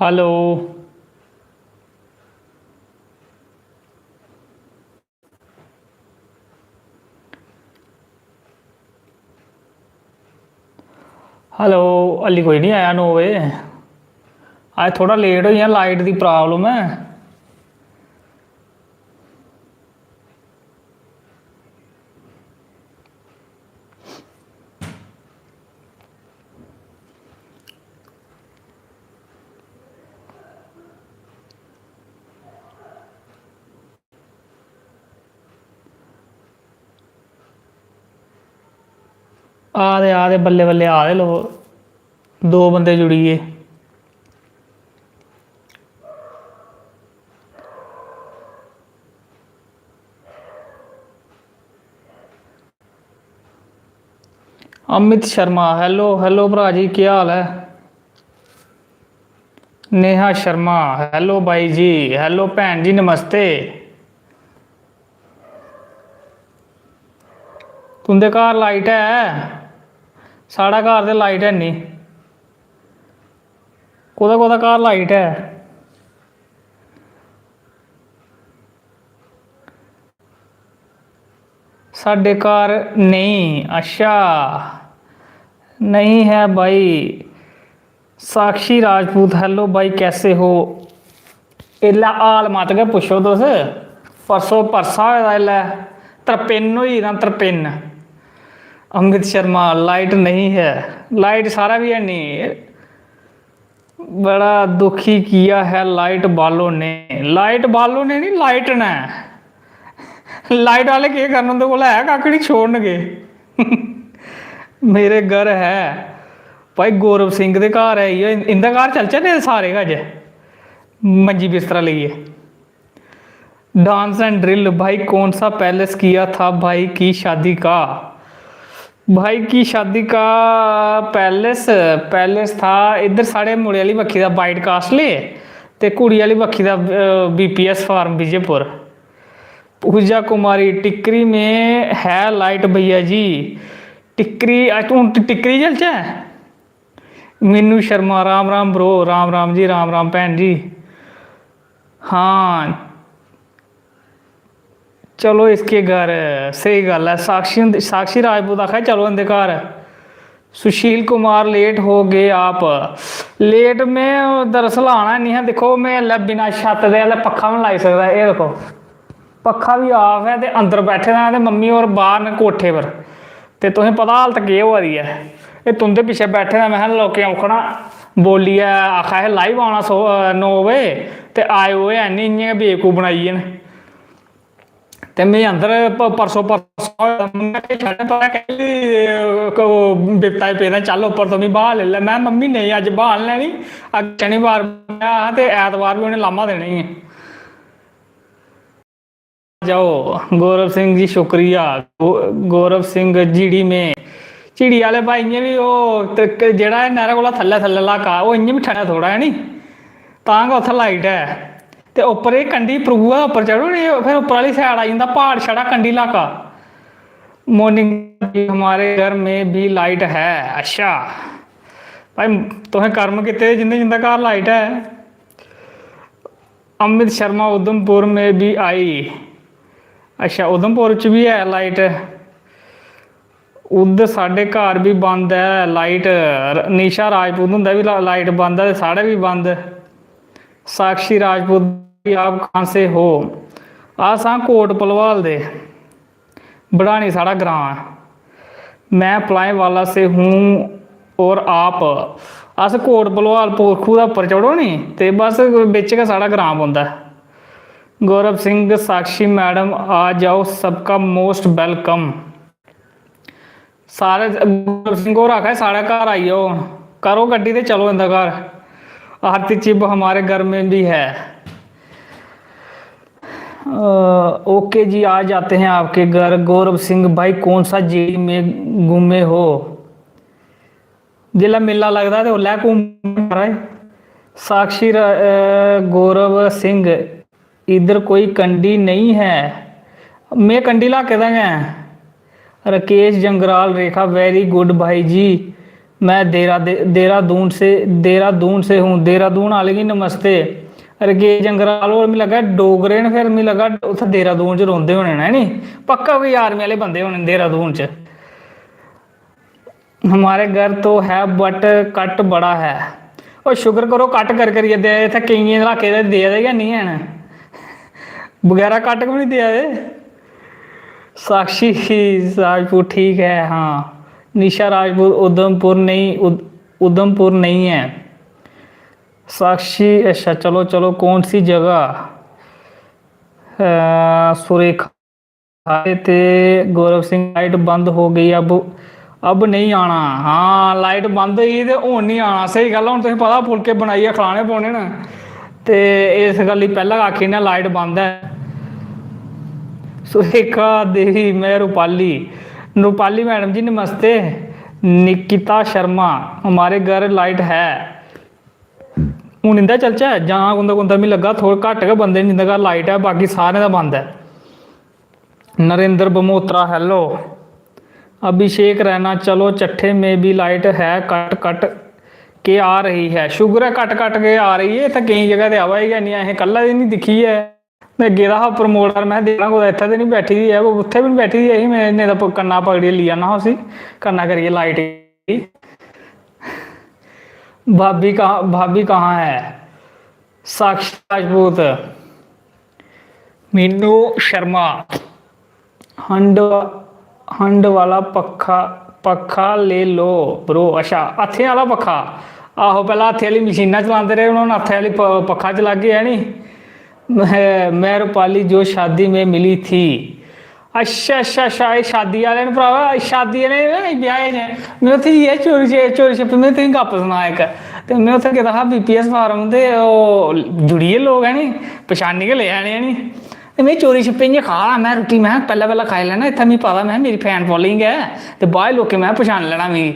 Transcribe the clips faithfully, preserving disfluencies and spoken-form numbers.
Hello. Hello. हल्ली कोई नहीं आया नौ बजे। अज्ज थोह्ड़ा लेट होई गेआ, लाइट दी प्रॉब्लम ऐ। आ दे, आ दे, बल्लें बल्लें आ दे लोक। दो बंदे जुड़ी गे। अमित शर्मा, हेलो, हेलो भ्राऽ जी, केह् हाल ऐ? नेहा शर्मा, हेलो बाई जी, हेलो भैन जी, नमस्ते। तुं'दे घर लाइट ऐ? साढ़ा घर ते लाइट है निं। कोह्दा कोह्दा घर लाइट ऐ? साढ़े घर नेईं। अच्छा, नहीं है भाई। साक्षी राजपूत, हेलो भाई, कैसे हो? एल्लै हाल मत गै पुच्छो तुस, परसों परसा होए दा, एल्लै त्रपिन्न होई गेदा, त्रपिन्न। अमित शर्मा, लाइट नहीं है, लाइट साढ़ा बी है नहीं। बड़ा दुखी किया है लाइट वालों ने। लाइट वालों ने नहीं, लाइट ने। लाइट आह्ले केह् करन, उं'दे कोल है कक्ख निं, छोड़न गे। मेरे घर है भाई, गौरव सिंह दे घर ऐ इ'यो। इं'दे घर चलचै ने सारे गै अज्ज, मंजी बिस्तरा लेइयै। डांस एंड ड्रिल, भाई कौन सा पैलेस किया था भाई की शादी का? भाई की शादी का पैलेस, पैलेस था इधर साढ़े मुड़े आह्ली बक्खी दा बाइट कास्टले, ते कुड़ी आह्ली बक्खी दा बीपीएस फार्म विजयपुर। पूजा कुमारी, टिक्करी में है लाइट भैया जी। टिक्करी, अस हून टिक्करी चलचै? मीनू शर्मा, राम राम ब्रो, राम राम जी, राम राम भैन जी। हाँ, चलो इसके घर, स्हेई गल्ल ऐ। साक्षी हुंदी, साक्षी राजपूत आखा दे, "चलो इं'दे घर।" सुशील कुमार, लेट हो गए आप। लेट में दरअसल आना निं हा। दिक्खो, में इसलै बिना छत्त दे इसलै पक्खा बी निं लाई सकदा। एह् दिक्खो, पक्खा बी आफ ऐ ते अंदर बैठे दा ऐ ते मम्मी होर बाह्र न कोठे पर। ते तुसें पता हालत केह् होआ दी ऐ। एह् तुं'दे पिच्छें बैठे दा, में हा लोकें औखना बोलियै आखा दे लाइव औना सौ, नौ बजे, ते आए ओह् है निं, इ'यां गै बेवकूफ बनाई गे न। ते में अंदर प-, परसों, परसों होए दा, में आखेआ, "छड़े पता कैह्ली, ओह् बिपता च पेदा, चल उप्पर तूं बी ब्हाऽ लेई लै।" में, "मम्मी नेईं, अज्ज ब्हाऽ निं लैनी, अज्ज शनिवार ब्याह् हा ते ऐतवार बी उ'नें लाह्मां देना ही ऐ।" जाओ, गौरव सिंह जी, शुक्रिया। गौ-, गौरव सिंह, झिड़ी में, झिड़ी आह्ले भाई, इ'यां बी ओह् ते क-, जेह्ड़ा ऐ नैह्रा कोला थल्लै, थल्लै लाका, ओह् इ'यां बी ठंडा थोह्ड़ा ऐ नी, तां गै उत्थै लाइट ऐ। ते उप्पर एह् कंढी प्रभुआ उप्पर चढ़ो नी, फिर उप्पर आह्ली side आई जंदा प्हाड़, छड़ा कंढी लाका। मॉर्निंग, हमारे घर में भी लाइट है। अच्छा भाई, तुसें कर्म कीते दे, जिं'दे जिं'दे घर लाइट ऐ। अमित शर्मा, उधमपुर में भी आई। अच्छा, उधमपुर च बी ऐ लाइट। उद्धर साढ़े घर बी बंद ऐ लाइट। र-, निशा राजपूत हुंदा बी ला-, लाइट बंद ऐ ते साढ़े बी बंद। साक्षी राजपूत, आप कहाँ से हो? अस आं कोट भलवाल दे। बड़ानी साढ़ा ग्रांऽ ऐ। मैं पलाएं वाला से हूँ और आप, अस कोट भलवाल पोरखू दा उप्पर चढ़ो नी ते बस बिच गै साढ़ा ग्रांऽ पौंदा ऐ। गौरव सिंह, साक्षी मैडम आ जाओ, सबका most welcome। सारे गौरव सिंह होर आखा दे साढ़े घर आई जाओ हून, करो गड्डी ते चलो इं'दे घर। आरती चिब हमारे घर में भी है। अ, ओके जी, आ जाते हैं आपके घर। गौरव सिंह भाई, कौन सा जेल में गुमे हो? जिसलै मेला लगदा ते उसलै घूमदे महाराज। साक्षी र-, अ, गौरव सिंह, इधर कोई कंडी नहीं है। में कंडी लाके दा गै आं। राकेश जंगराल रेखा, very good भाई जी। मैं देरा दे, देहरादून से, देहरादून से हूँ। देहरादून आह्ले गी नमस्ते। अरे के जंगराल होर, मिगी लग्गा डोगरे न, फिर मिगी लग्गा उत्थै देहरादून च रौंह्दे होने न, है नी? पक्का कोई आर्मी आह्ले बंदे होने न देहरादून च। हमारे घर तो है, बट कट बड़ा है। ओ शुक्र करो, कट कर करियै देआ दे। इत्थै केइयें इलाके दे देआ दे गै निं हैन, बगैरा कट गै निं देआ दे। साक्षी राजपूत ठीक है, हाँ। निशा राजपूत उधमपुर नहीं, उध-, उधमपुर नहीं है। साक्षी, अच्छा, चलो, चलो, कौन सी जगह? अ, सुरेखा थे, गौरव सिंह, लाइट बंद हो गई, अब, अब नहीं आना। हाँ, लाइट बंद होई ते हून नहीं आना। स्हेई गल्ल, हून तुसें पता, फुलके बनाइयै खलाने पौने न, ते इस गल्ली पैह्लें आखी ना, लाइट बंद ऐ। सुरेखा देवी, मैं रूपाली। रूपाली मैडम जी, नमस्ते। निकिता शर्मा, हमारे घर लाइट है। हून इं'दे चलचै जां कुंदा कुंदा, मिगी लग्गा थोह्ड़ा घट्ट गै बंदे न जिं'दे घर लाइट ऐ, बाकी सारें दा बंद ऐ। नरेंद्र बमोत्रा, hello। अभिषेक रैना, चलो चट्ठे में भी लाइट है, कट कट के आ रही है। शुक्र ऐ कट कट के आ रही ऐ, इत्थै केईं जगह ते आवा दी गै निं ऐ, असें कल्ला दी निं दिक्खी ऐ। में गेदा हा उप्पर मोड़ पर, में दिक्खना कुतै इत्थै ते निं बैठी दी ऐ, पर उत्थै बी निं बैठी दी ऐ ही। में नेईं तां प-, कन्ना पकड़ियै लेई आना हा उसी, कन्ना करियै लाइट गी। भाभी कहाँ, भाभी कहाँ है? साक्षी राजपूत, मीनू शर्मा, हंड, हंड वाला पक्खा, पक्खा ले लो ब्रो। अच्छा, हत्थें आह्ला पक्खा। आहो, पैह्लें हत्थें आह्ली मशीनां चलांदे रेह्, हून हत्थें आह्ली प-, पक्खा चलागे, है नी? मैं, मैं रूपाली जो शादी में मिली थी। अच्छा, अच्छा, अच्छा, एह् शादी आह्ले न भ्रावा, शादी आह्ले न, ब्याह् च। में उत्थै जाइयै चोरी च-, चोरी छप्पे, में तुसेंगी गप्प सनां इक। ते में उत्थै गेदा हा बीपीएस फार्म, ते ओह् जुड़ी गे लोक, है नी? पछानी गै लेआ इ'नें, है नी? ते में चोरी छप्पे इ'यां खा दा, में रुट्टी, में पैह्लें पैह्लें खाई लैना, इत्थै मिगी पता, में मेरी फैन फालोइंग ऐ, ते बाह्र लोकें में पछानी लैना मिगी।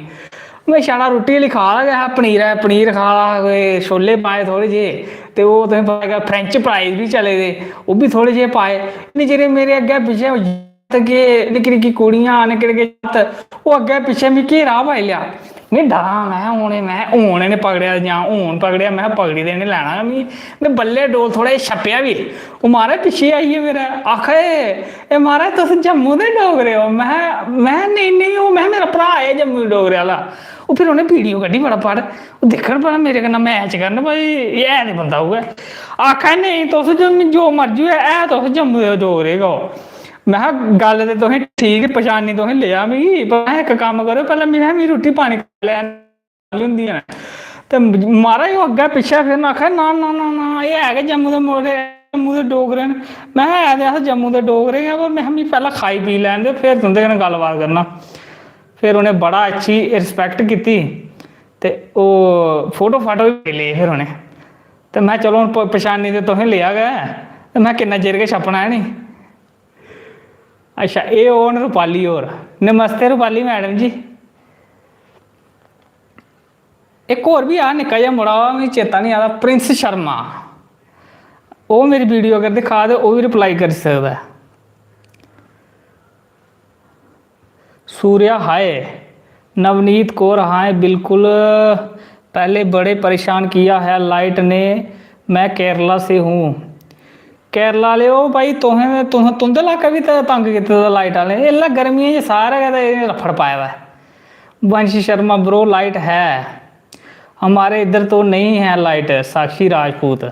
में छड़ा रुट्टी आह्ली खा दा गै हा, पनीरै, पनीर खा दा हा, कोई छोले पाए थोह्ड़े जेह्, ते ओह् तुसें पता गै, फ्रेंच फ्राइज बी चले दे, ओह् बी थोह्ड़े जेह् पाए। इन्ने चिरे मेरे अग्गें पिच्छें ते गे निक्की निक्की कुड़ियां, निक्के निक्के जागत, ओह् अग्गें पिच्छें मिगी घेरा पाई लेआ। में डरां, में हून, में हून इ'नें पकड़ेआ जां हून पकड़ेआ, में पकड़ी ते इ'नें लैना गै मिगी। में बल्लें डोल थोह्ड़ा जेहा छप्पेआ बी, ओह् महाराज पिच्छें आई गे मेरे, आखा दे, "एह् महाराज तुस जम्मू दे डोगरे ओ?" में, में, "नेईं, नेईं, ओह्," में, "मेरा भ्राऽ ऐ जम्मू दे डोगरे आह्ला।" ओह् फिर उ'नें वीडियो कड्ढी फटाफट, ओह् दिक्खन भला मेरे कन्नै मैच करन, भाई एह् है ते बंदा उ'ऐ। आखा दे, "नेईं, तुस जो, जो मर्जी होऐ, है तुस जम्मू दे डोगरे गै ओ।" में हा, "गल्ल ते तुसें ठीक, पछानी तुसें लेआ मिगी, पर असें इक कम्म करो, पैह्लें में, मिगी रुट्टी पानी करी लैन होंदियां न।" ते महाराज, ओह् अग्गें पिच्छें फिरन आखा दे, "ना, ना, ना, ना, एह् है गै जम्मू दे मुड़े, जम्मू दे डोगरे न।" में हा, "है ते अस जम्मू दे डोगरे गै, पर में हा, मिगी पैह्लें खाई पी लैन दे, फिर तुं'दे कन्नै गल्लबात करना।" फिर उ'नें बड़ा अच्छी रिस्पैक्ट कीती, ते ओह् फोटो फाटो बी ले फिर उ'नें। ते में, "चलो, हून प-, पछानी ते तुसें लेआ गै, ते में किन्ना चिर गै छप्पना, है नी?" अच्छा, एह् ओह् न रूपाली होर। नमस्ते रूपाली मैडम जी। इक होर बी आ निक्का जेहा मुड़ा, ओह् मिगी चेता निं आ दा, प्रिंस शर्मा। ओह् मेरी वीडियो अगर दिक्खा ते ओह् बी रिप्लाई करी सकदा ऐ। सूर्या हाय। नवनीत कौर हाय, बिल्कुल, पहले बड़े परेशान किया है लाइट ने, मैं केरला से हूँ। केरला आह्ले, ओ भाई, तुसें, तुसें, तुं'दे लाकै बी ते तंग कीते दा लाइट आह्लें। इसलै गर्मियें च सारै गै ते एह् रफड़ पाए दा ऐ। वंश शर्मा, ब्रो, लाइट है? हमारे इधर तो नहीं है light. Sakshi Rajput,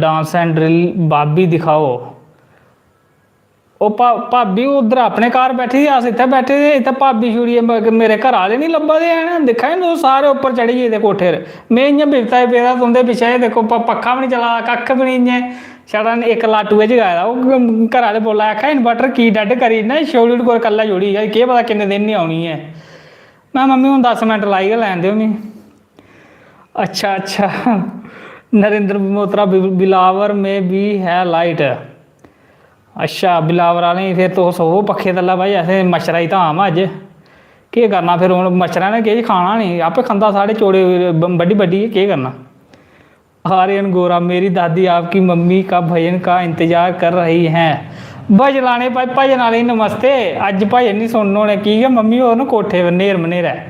dance and drill, भाभी दिखाओ। ओह् भा-, भाभी उद्धर अपने घर बैठी दी, अस इत्थै बैठे दे, इत्थै भाभी छुड़ियै म-, मेरे घरा आह्ले निं लब्भा दे हैन। दिक्खा दे तुस, सारे उप्पर चढ़ी गेदे कोठे पर। में इ'यां बिपता च पेदा तुं'दे पिच्छें, एह् दिक्खो, प-, पक्खा बी निं चला दा, कक्ख बी निं, इ'यां छड़ा इक लाटुए जगाए दा। ओह् घरा आह्ले बोला दे, आखा दे, "इन्वर्टर की डैड करी ओड़ना, छोड़ी ओड़, कोई कल्ला छोड़ी, केह् पता किन्ने दिन निं औनी ऐ।" में, "मम्मी, हून दस मिंट लाई गै लैन देओ मी।" अच्छा, अच्छा। नरेंद्र मोत्रा, बि-, बिलावर में भी है लाइट। अच्छा, बिलावर आह्लें गी फिर तुस सो पक्खे थल्लै, भाई, असें मच्छरा दी धाम अज्ज। केह् करना फिर, हून मच्छरै ने किश खाना निं, आपे खंदा साढ़े चोड़े ब-, बड्ढी बड्ढियै, केह् करना? आर्यन गोरा, मेरी दादी आपकी मम्मी का भजन का इंतजार कर रही हैं। भजन आह्ले भाई, भजन आह्ले गी नमस्ते। अज्ज भजन निं सुनन होने, की के मम्मी होर न कोठे पर न्हेर मन्हेरै,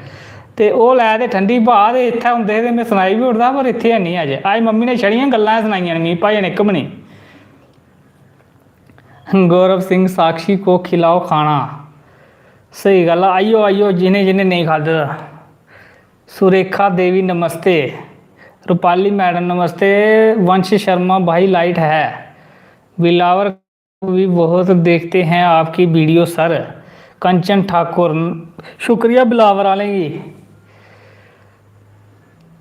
ते ओह् लै दे ठंडी ब्हाऽ, ते इत्थै होंदे हे ते में सनाई बी ओड़दा हा, पर इत्थै हैनी अज्ज। अज्ज मम्मी ने छड़ियां गल्लां सनाइयां न मिगी, भजन इक बी निं। गौरव सिंह, साक्षी को खिलाओ खाना। स्हेई गल्ल ऐ, आइयो, आइयो, जि'नें जि'नें नेईं खाद्धे दा। सुरेखा देवी, नमस्ते। रूपाली मैडम, नमस्ते। वंश शर्मा भाई, लाइट है? बिलावर भी बहुत देखते हैं आपकी वीडियो सर। कंचन ठाकुर, शुक्रिया बिलावर आह्लें गी।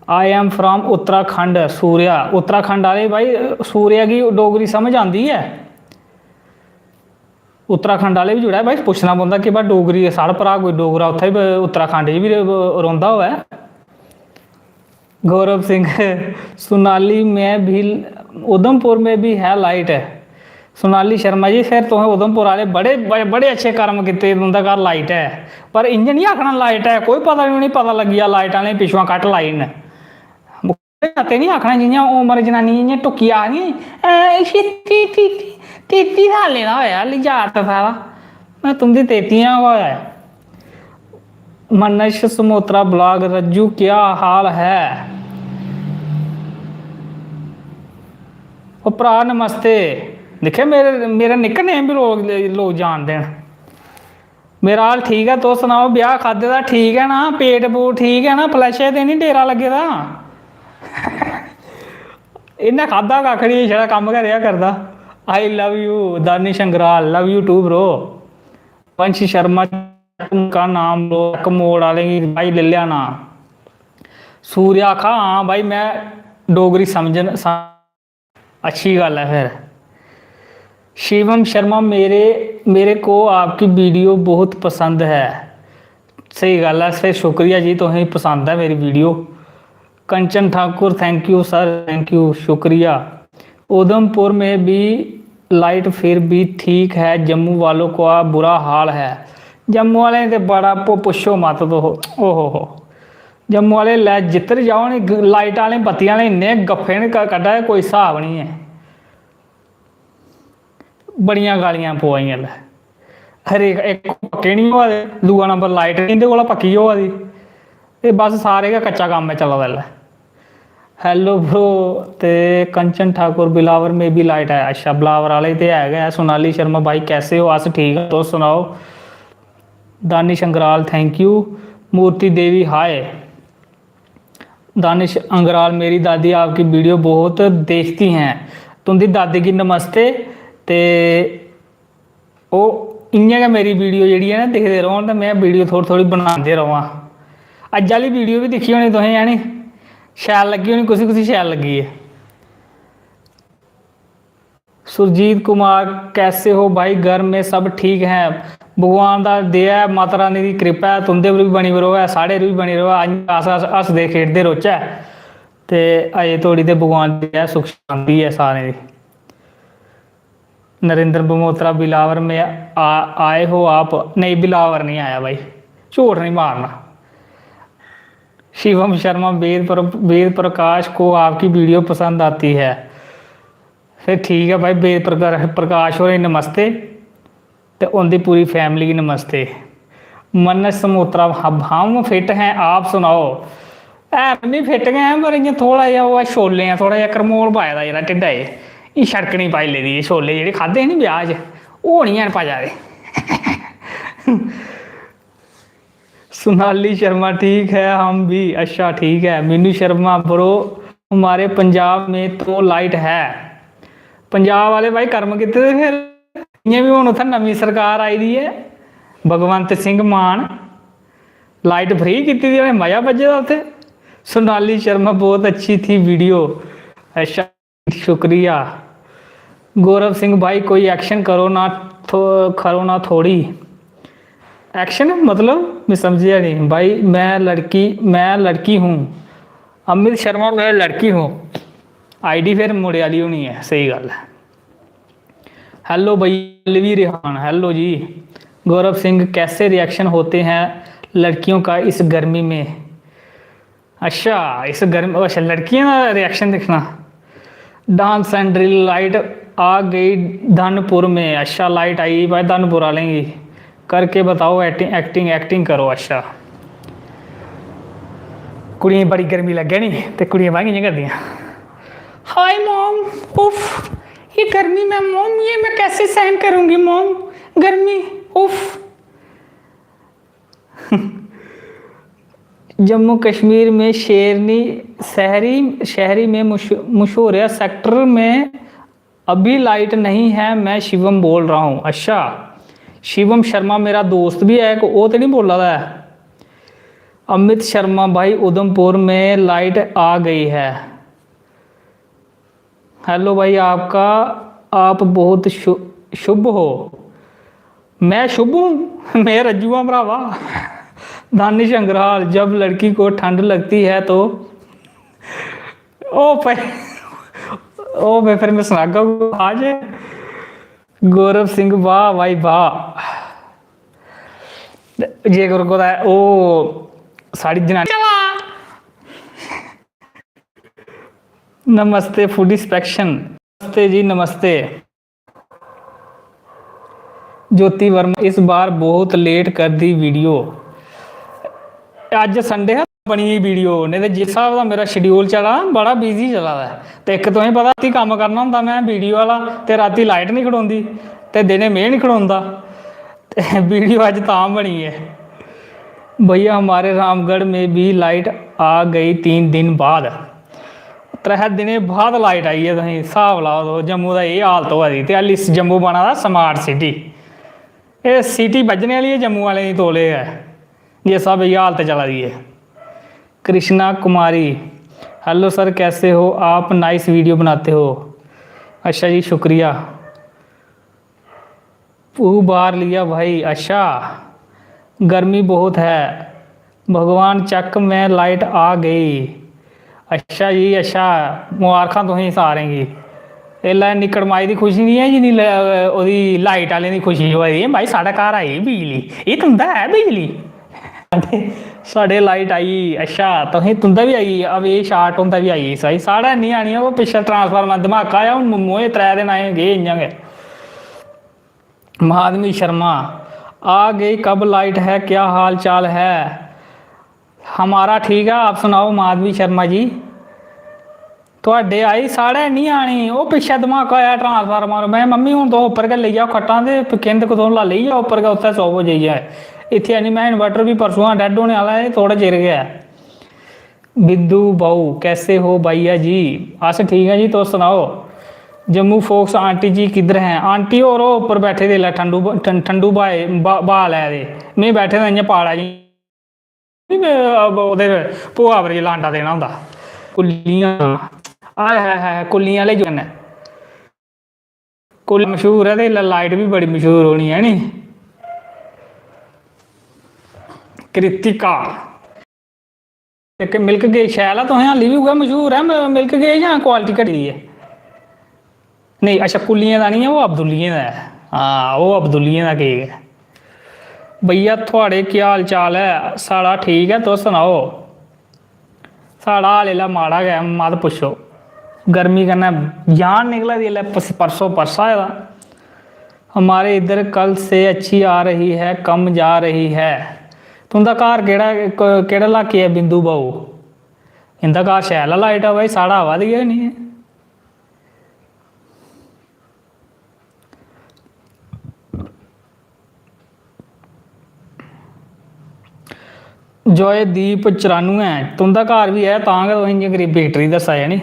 I am from Uttarakhand. Surya, Uttarakhand आह्ले भाई, सूर्या गी डोगरी समझ आंदी ऐ? उत्तराखंड आह्ले बी जुड़ा, भाई, पुच्छना पौंदा कि भाई, डोगरी, साढ़ा भ्राऽ कोई डोगरा उत्थै बी, उत्तराखंड च बी रौंह्दा होऐ। गौरव सिंह, सोनाली में भी, उधमपुर में भी है लाइट। सोनाली शर्मा जी, फिर तुसें उधमपुर आह्ले बड़े, बड़े, बड़े अच्छे कर्म कीते, तुं'दे घर लाइट ऐ। पर इ'यां निं आखना लाइट ऐ, कोई पता निं, उ'नेंगी पता लग्गी गेआ लाइट आह्लें पिच्छुआं कट लाई न। ते निं आखना जि'यां उमर जनानी इ'यां टुक्की आखदी, "ऐ, इसी ती-, ती-, ती-, तेती सालें दा होएआ, हाली जागत सारा, में तुं'दी तेतियां गै होआ ऐ।" मनश समोत्रा ब्लॉग, रज्जू क्या हाल है? ओ भ्राऽ नमस्ते। दिक्खेआ मेरे, मेरा निकनेम बी लोक, लोक जानदे न। मेरा हाल ठीक ऐ, तुस सनाओ, ब्याह् खाद्धे दा ठीक ऐ ना? पेट पूट ठीक ऐ ना? फ्लैशे ते निं डेरा लग्गे दा? इ'न्नै खाद्धा कक्ख निं, छड़ा कम्म गै रेहा करदा। I love you Danish Angral, love you too bro। वंश शर्मा, का नाम लो, कमोड़ आह्लें गी भाई लेई लेआ ना। सूर्या आखा, "हां भाई, में डोगरी समझन, सम-, अच्छी गल्ल ऐ फिर।" शिवम शर्मा, मेरे, मेरे को आपकी वीडियो बहुत पसंद है। स्हेई गल्ल ऐ, फिर शुक्रिया जी, तुसेंगी पसंद ऐ मेरी video. Kanchan Thakur, thank you sir, thank you, शुक्रिया। उधमपुर में भी लाइट फिर भी ठीक है, जम्मू वालों का बुरा हाल है। जम्मू आह्लें ते बड़ा पु-, पुच्छो मत तुस, ओहो हो। जम्मू आह्ले लै जित्तर जाओ नी, ग-, लाइट आह्लें, बत्ती आह्लें इन्ने गफ्फे न क-, कड्ढा दे, कोई स्हाब निं ऐ। बड़ियां गालियां पवा दियां इसलै। हर इक, इक पक्के निं होआ दे, दूआ नंबर लाइट निं इं'दे कोला पक्की होआ दी। ते बस सारे गै कच्चा कम्म ऐ चला दा इसलै। Hello bro, ते कंचन ठाकुर, बिलावर में भी लाइट है। अच्छा, बिलावर आह्ले ते है गै। सोनाली शर्मा भाई, कैसे हो? अस ठीक आं, तुस सनाओ। Danish Angral, thank you। मूर्ति देवी, हाय। दानिश अंग्राल, मेरी दादी आपकी वीडियो बहुत देखती हैं। तुं'दी दादी गी नमस्ते। ते ओह् इ'यां गै मेरी वीडियो जेह्ड़ी ऐ ना, दिखदे रौह्न ते में वीडियो थोह्ड़ी थोह्ड़ी बनांदे र'वां। अज्ज आह्ली वीडियो बी दिक्खी होनी तुसें, है नी? शैल लग्गी होनी, कुसी कुसी शैल लग्गी ऐ। सुरजीत कुमार, कैसे हो भाई? घर में सब ठीक हैं? भगवान दा दया ऐ, माता रानी दी कृपा ऐ, तुं'दे पर बी बनी र'वै, साढ़े पर बी बनी र'वै। अस, अस हसदे खेढदे रौह्चै ते अजें धोड़ी ते भगवान दी दया, सुख शांति ऐ सारें दी। नरेंद्र बमोत्रा, बिलावर में आ, आए हो आप? नहीं, बिलावर नहीं आया भाई, झूठ नहीं मारना। शिवम शर्मा, वेद प्र-, वेद प्रकाश को आपकी वीडियो पसंद आती है। फिर ठीक है भाई, वेद प्रकाश, प्रकाश होरें नमस्ते। ते उं'दी पूरी फैमिली गी नमस्ते। मनस समोत्रा, हम, हम फिट हैं, आप सुनाओ। है में फिट गै ऐं, पर इ'यां थोह्ड़ा जेहा ओह् ऐ, छोलें ऐ, थोह्ड़ा जेहा करमोल पाए दा जेह्ड़ा ढिड्डा, एह्, एह् छड़कनी पाई लेदी, एह् छोले जेह्ड़े खाद्धे हे नी ब्याह् च, ओह् निं हैन पचा दे। सोनाली शर्मा, ठीक है हम भी। अच्छा, ठीक है। मीनू शर्मा, ब्रो, हमारे पंजाब में तो लाइट है। पंजाब आह्ले भाई कर्म कीते दे फिर। इ'यां बी हून उत्थै नमीं सरकार आई दी ऐ, भगवंत सिंह मान, लाइट फ्री कीती दी, उ'नें मजा बज्झे दा उत्थै। सोनाली शर्मा, बहुत अच्छी थी वीडियो। अच्छा, शुक्रिया। गौरव सिंह भाई, कोई एक्शन करो ना, थो-, करो ना थोड़ी। एक्शन मतलब, मैं समझेआ नहीं भाई। मैं लड़की, मैं लड़की हूँ। अमित शर्मा, मैं लड़की हूँ। आईडी फिर मुड़े आह्ली होनी ऐ, स्हेई गल्ल ऐ। हेलो भैया, लवी रेहान, हेलो जी। गौरव सिंह, कैसे रिएक्शन होते हैं लड़कियों का इस गर्मी में? अच्छा, इस गर्मी, अच्छा, लड़कियों का रिएक्शन दिक्खना। Dance and drill, light आ गई धनपुर में। अच्छा, लाइट आई भाई धनपुर आह्लें गी। करके बताओ एक्टिंग, एक्टिंग, एक्टिंग करो। अच्छा, कुड़ियें गी बड़ी गर्मी लग्गै नी, ते कुड़ियां भाई इ'यां करदियां, "हाय मॉम, उफ, ये गर्मी में मॉम, ये मैं कैसे सहन करूँगी मॉम, गर्मी, उफ।" जम्मू कश्मीर में शेरनी शहरी, शहरी में मश-, मशहूरिया सेक्टर में अभी लाइट नहीं है, मैं शिवम बोल रहा हूँ। अच्छा, शिवम शर्मा मेरा दोस्त भी है, ओह् ते नहीं बोला दा है। अमित शर्मा भाई, उधमपुर में लाइट आ गई है। हेलो भाई, आपका, आप बहुत शु-, शुभ हो। मैं शुभ हूँ? मैं रज्जू हाँ भरावा। दानिश अंग्रहाल, जब लड़की को ठंड लगती है तो, ओ भाई, ओ भाई, फिर मैं सनागा आज। गौरव सिंह, वाह भाई वाह। जेकर कुतै ओह् साढ़ी जनानी, नमस्ते फूड इंस्पेक्शन, नमस्ते जी, नमस्ते। ज्योति वर्मा, इस बार बहुत लेट कर दी वीडियो। अज्ज संडे हा, बनी गेई वीडियो, नेईं ते जिस स्हाब दा मेरा शेड्यूल चला दा, बड़ा बिजी चला दा ऐ। ते इक तुसें पता, रातीं कम्म करना होंदा में वीडियो आह्ला, ते रातीं लाइट निं खड़ोंदी, ते दिनें में निं खड़ोंदा, ते वीडियो अज्ज तां बनी ऐ। भैया, हमारे रामगढ़ में भी लाइट आ गई तीन दिन बाद। त्रै दिनें बाद लाइट आई ऐ, तुसें स्हाब लाओ तुस, जम्मू दा एह् हालत होआ दी। ते हाली जम्मू बना दा स्मार्ट सिटी, एह् सिटी बज्जने आह्ली ऐ जम्मू आह्लें दी तौले गै, जिस स्हाबै दी हालत चला दी ऐ। कृष्णा कुमारी, हेलो सर, कैसे हो आप? नाइस वीडियो बनाते हो। अच्छा जी, शुक्रिया। उबार लिया भाई। अच्छा, गर्मी बहुत है। भगवान, चक में लाइट आ गई। अच्छा जी, अच्छा, मुबारखां तुसें सारें गी। एल्लै निक्कड़ माई दी खुशी निं ऐ जिन्नी ल-, ओह्दी लाइट आह्लें दी खुशी होआ दी ऐ। भाई, साढ़े घर आई बिजली, एह् तुं'दा ऐ बिजली? ते साढ़े लाइट आई। अच्छा, तुसें, तुं'दा बी आई? अब एह् शार्ट होंदा बी आई। सही, साढ़े निं आनी, ओह् पिच्छें ट्रांसफार्मर धमाका आया, हून मोए त्रै दिन आए गे इ'यां गै। माधवी शर्मा, आ गई, कब लाइट है, क्या हाल चाल है? हमारा ठीक है, आप सुनाओ माधवी शर्मा जी। थुआढ़े आई, साढ़े निं आनी। ओह् पिच्छें धमाका होआ ट्रांसफार्मर, में, "मम्मी, हून तुस उप्पर गै लेई जाओ खट्टां ते किंद कतोला लेई जाओ उप्पर गै, उत्थै सोवो जाइयै। इत्थै निं।" में, इन्वर्टर बी परसों दा डेड होने आह्ला ऐ, थोह्ड़ा चिर गै ऐ। बिंदु बाऊ, कैसे हो भैया जी? अस ठीक ऐ जी, तुस सनाओ। जम्मू फोक्स आंटी जी किधर हैं? आंटी होर ओह् उप्पर बैठे दे, लै ठंडू ब-, ठं-, ठंडू ब्हाए, ब्हा-, ब्हा लै दे। में बैठे दा इ'यां पाड़ा जी। ओह्दे भोआ पर लांडा देना होंदा। कुल्लियां, आय हाय हाय, कुल्लियां आह्ले जो कन्नै। कुल्ली मशहूर ऐ ते इसलै लाइट बी बड़ी मशहूर होनी ऐ नी। कृतिका, इक मिल्क गेज शैल ऐ, तुसें हाली बी उ'ऐ मशहूर ऐ म-, मिल्क गेज, जां क्वालिटी घटी दी ऐ? नेईं, अच्छा, कुल्लियें दा निं ऐ, ओह् अब्दुल्लियें दा ऐ। हां, ओह् अब्दुल्लियें दा केक ऐ। भैया, थुआढ़े केह् हाल चाल ऐ? साढ़ा ठीक ऐ, तुस सनाओ। साढ़ा हाल इसलै माड़ा गै, मत पुच्छो। गर्मी कन्नै जान निकला दी, इसलै पस-, परसों परसा होए दा। हमारे इधर कल से अच्छी आ रही है, कम जा रही है। तुं'दा घर केह्ड़ा, क-, केह्ड़े लाके ऐ बिंदु बाऊ? इं'दा घर शैल ऐ, लाइट आवा दी, साढ़ा आवा दी गै निं ऐ। जॉयदीप चरानुऐ, तुं'दा घर बी ऐ, तां गै तुस इ'यां गरीबी हिस्टरी दस्सा दे नी।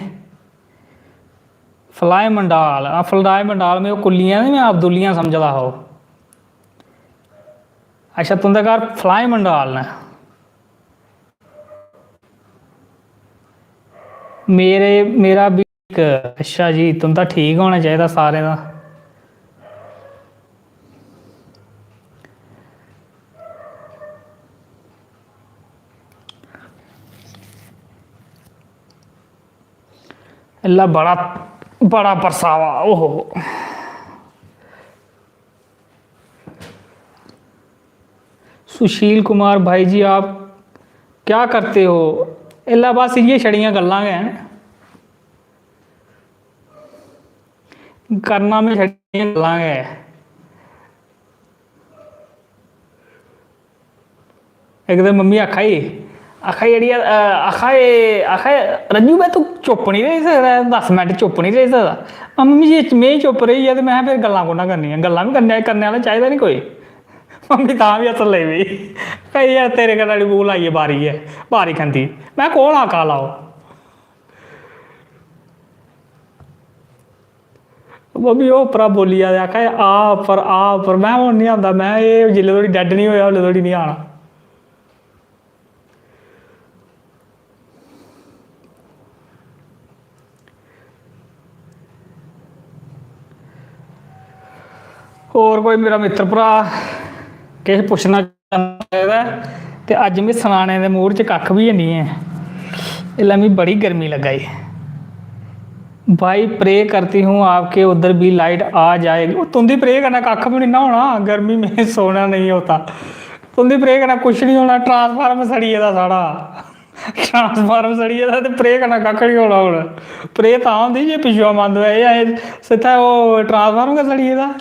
फलाई मंडाल, हां, फलाई मंडाल, में ओह् कुल्लियां ते में अब्दुल्लियां समझदा हा ओह्। अच्छा, तुं'दे घर फलाई मंडाल न। मेरे, मेरा बी इक, अच्छा जी, तुं'दा ठीक होना चाहिदा सारें दा। इल्ला बड़ा, बड़ा परसावा, ओहो। सुशील कुमार भाई जी, आप क्या करते हो? इल्ला बस इ'यै छड़ियां गल्लां गै न। करना में छड़ियां गल्लां गै। इक दिन मम्मी आखा दी, आखा दी, "अड़िया, अ, आखा दे, आखा दे, रज्जू, भाई, तूं चुप्प निं रेही सकदा ऐ, दस मिंट चुप्प निं रेही सकदा।" आ, मम्मी जी, में चुप्प रेही गेआ ते में फिर गल्लां कु'न्नै करनियां? गल्लां बी करने, करने आह्ला चाहिदा निं कोई। मम्मी तां बी हस्सन लगी पेई। "भाई, यार, तेरे कन्नै निं मूंह् लाइयै बारी ऐ, बारी खंदी।" में कोल हा काला ओह्। मम्मी ओह् उप्परा बोल्ली जा ते आखा दे, "आ उप्पर, आ उप्पर।" में, "हून निं आंदा।" में, "एह् जिल्लै धोड़ी डैड निं होएआ, उसलै धोड़ी निं आना।" होर कोई मेरा मित्तर भ्राऽ किश पुच्छना चांह्दा ऐ ते अज्ज में सनाने दे मूड च कक्ख बी निं ऐ। इसलै मिगी बड़ी गर्मी लग्गा दी। भाई, प्रे करती हूँ आपके उधर भी लाइट आ जाए। ओह्, तुं'दी प्रे कन्नै कक्ख बी निं ना होना, गर्मी में सोना नहीं होता। तुं'दी प्रे कन्नै कुछ निं होना, ट्रांसफार्मर सड़ी गेदा साढ़ा। ट्रांसफार्मर सड़ी गेदा ते प्रे कन्नै कक्ख निं होना हून। प्रे तां होंदी जे पिच्छुआं बंद होऐ, एह् ऐ, सिद्धा ओह् ट्रांसफार्मर गै सड़ी गेदा।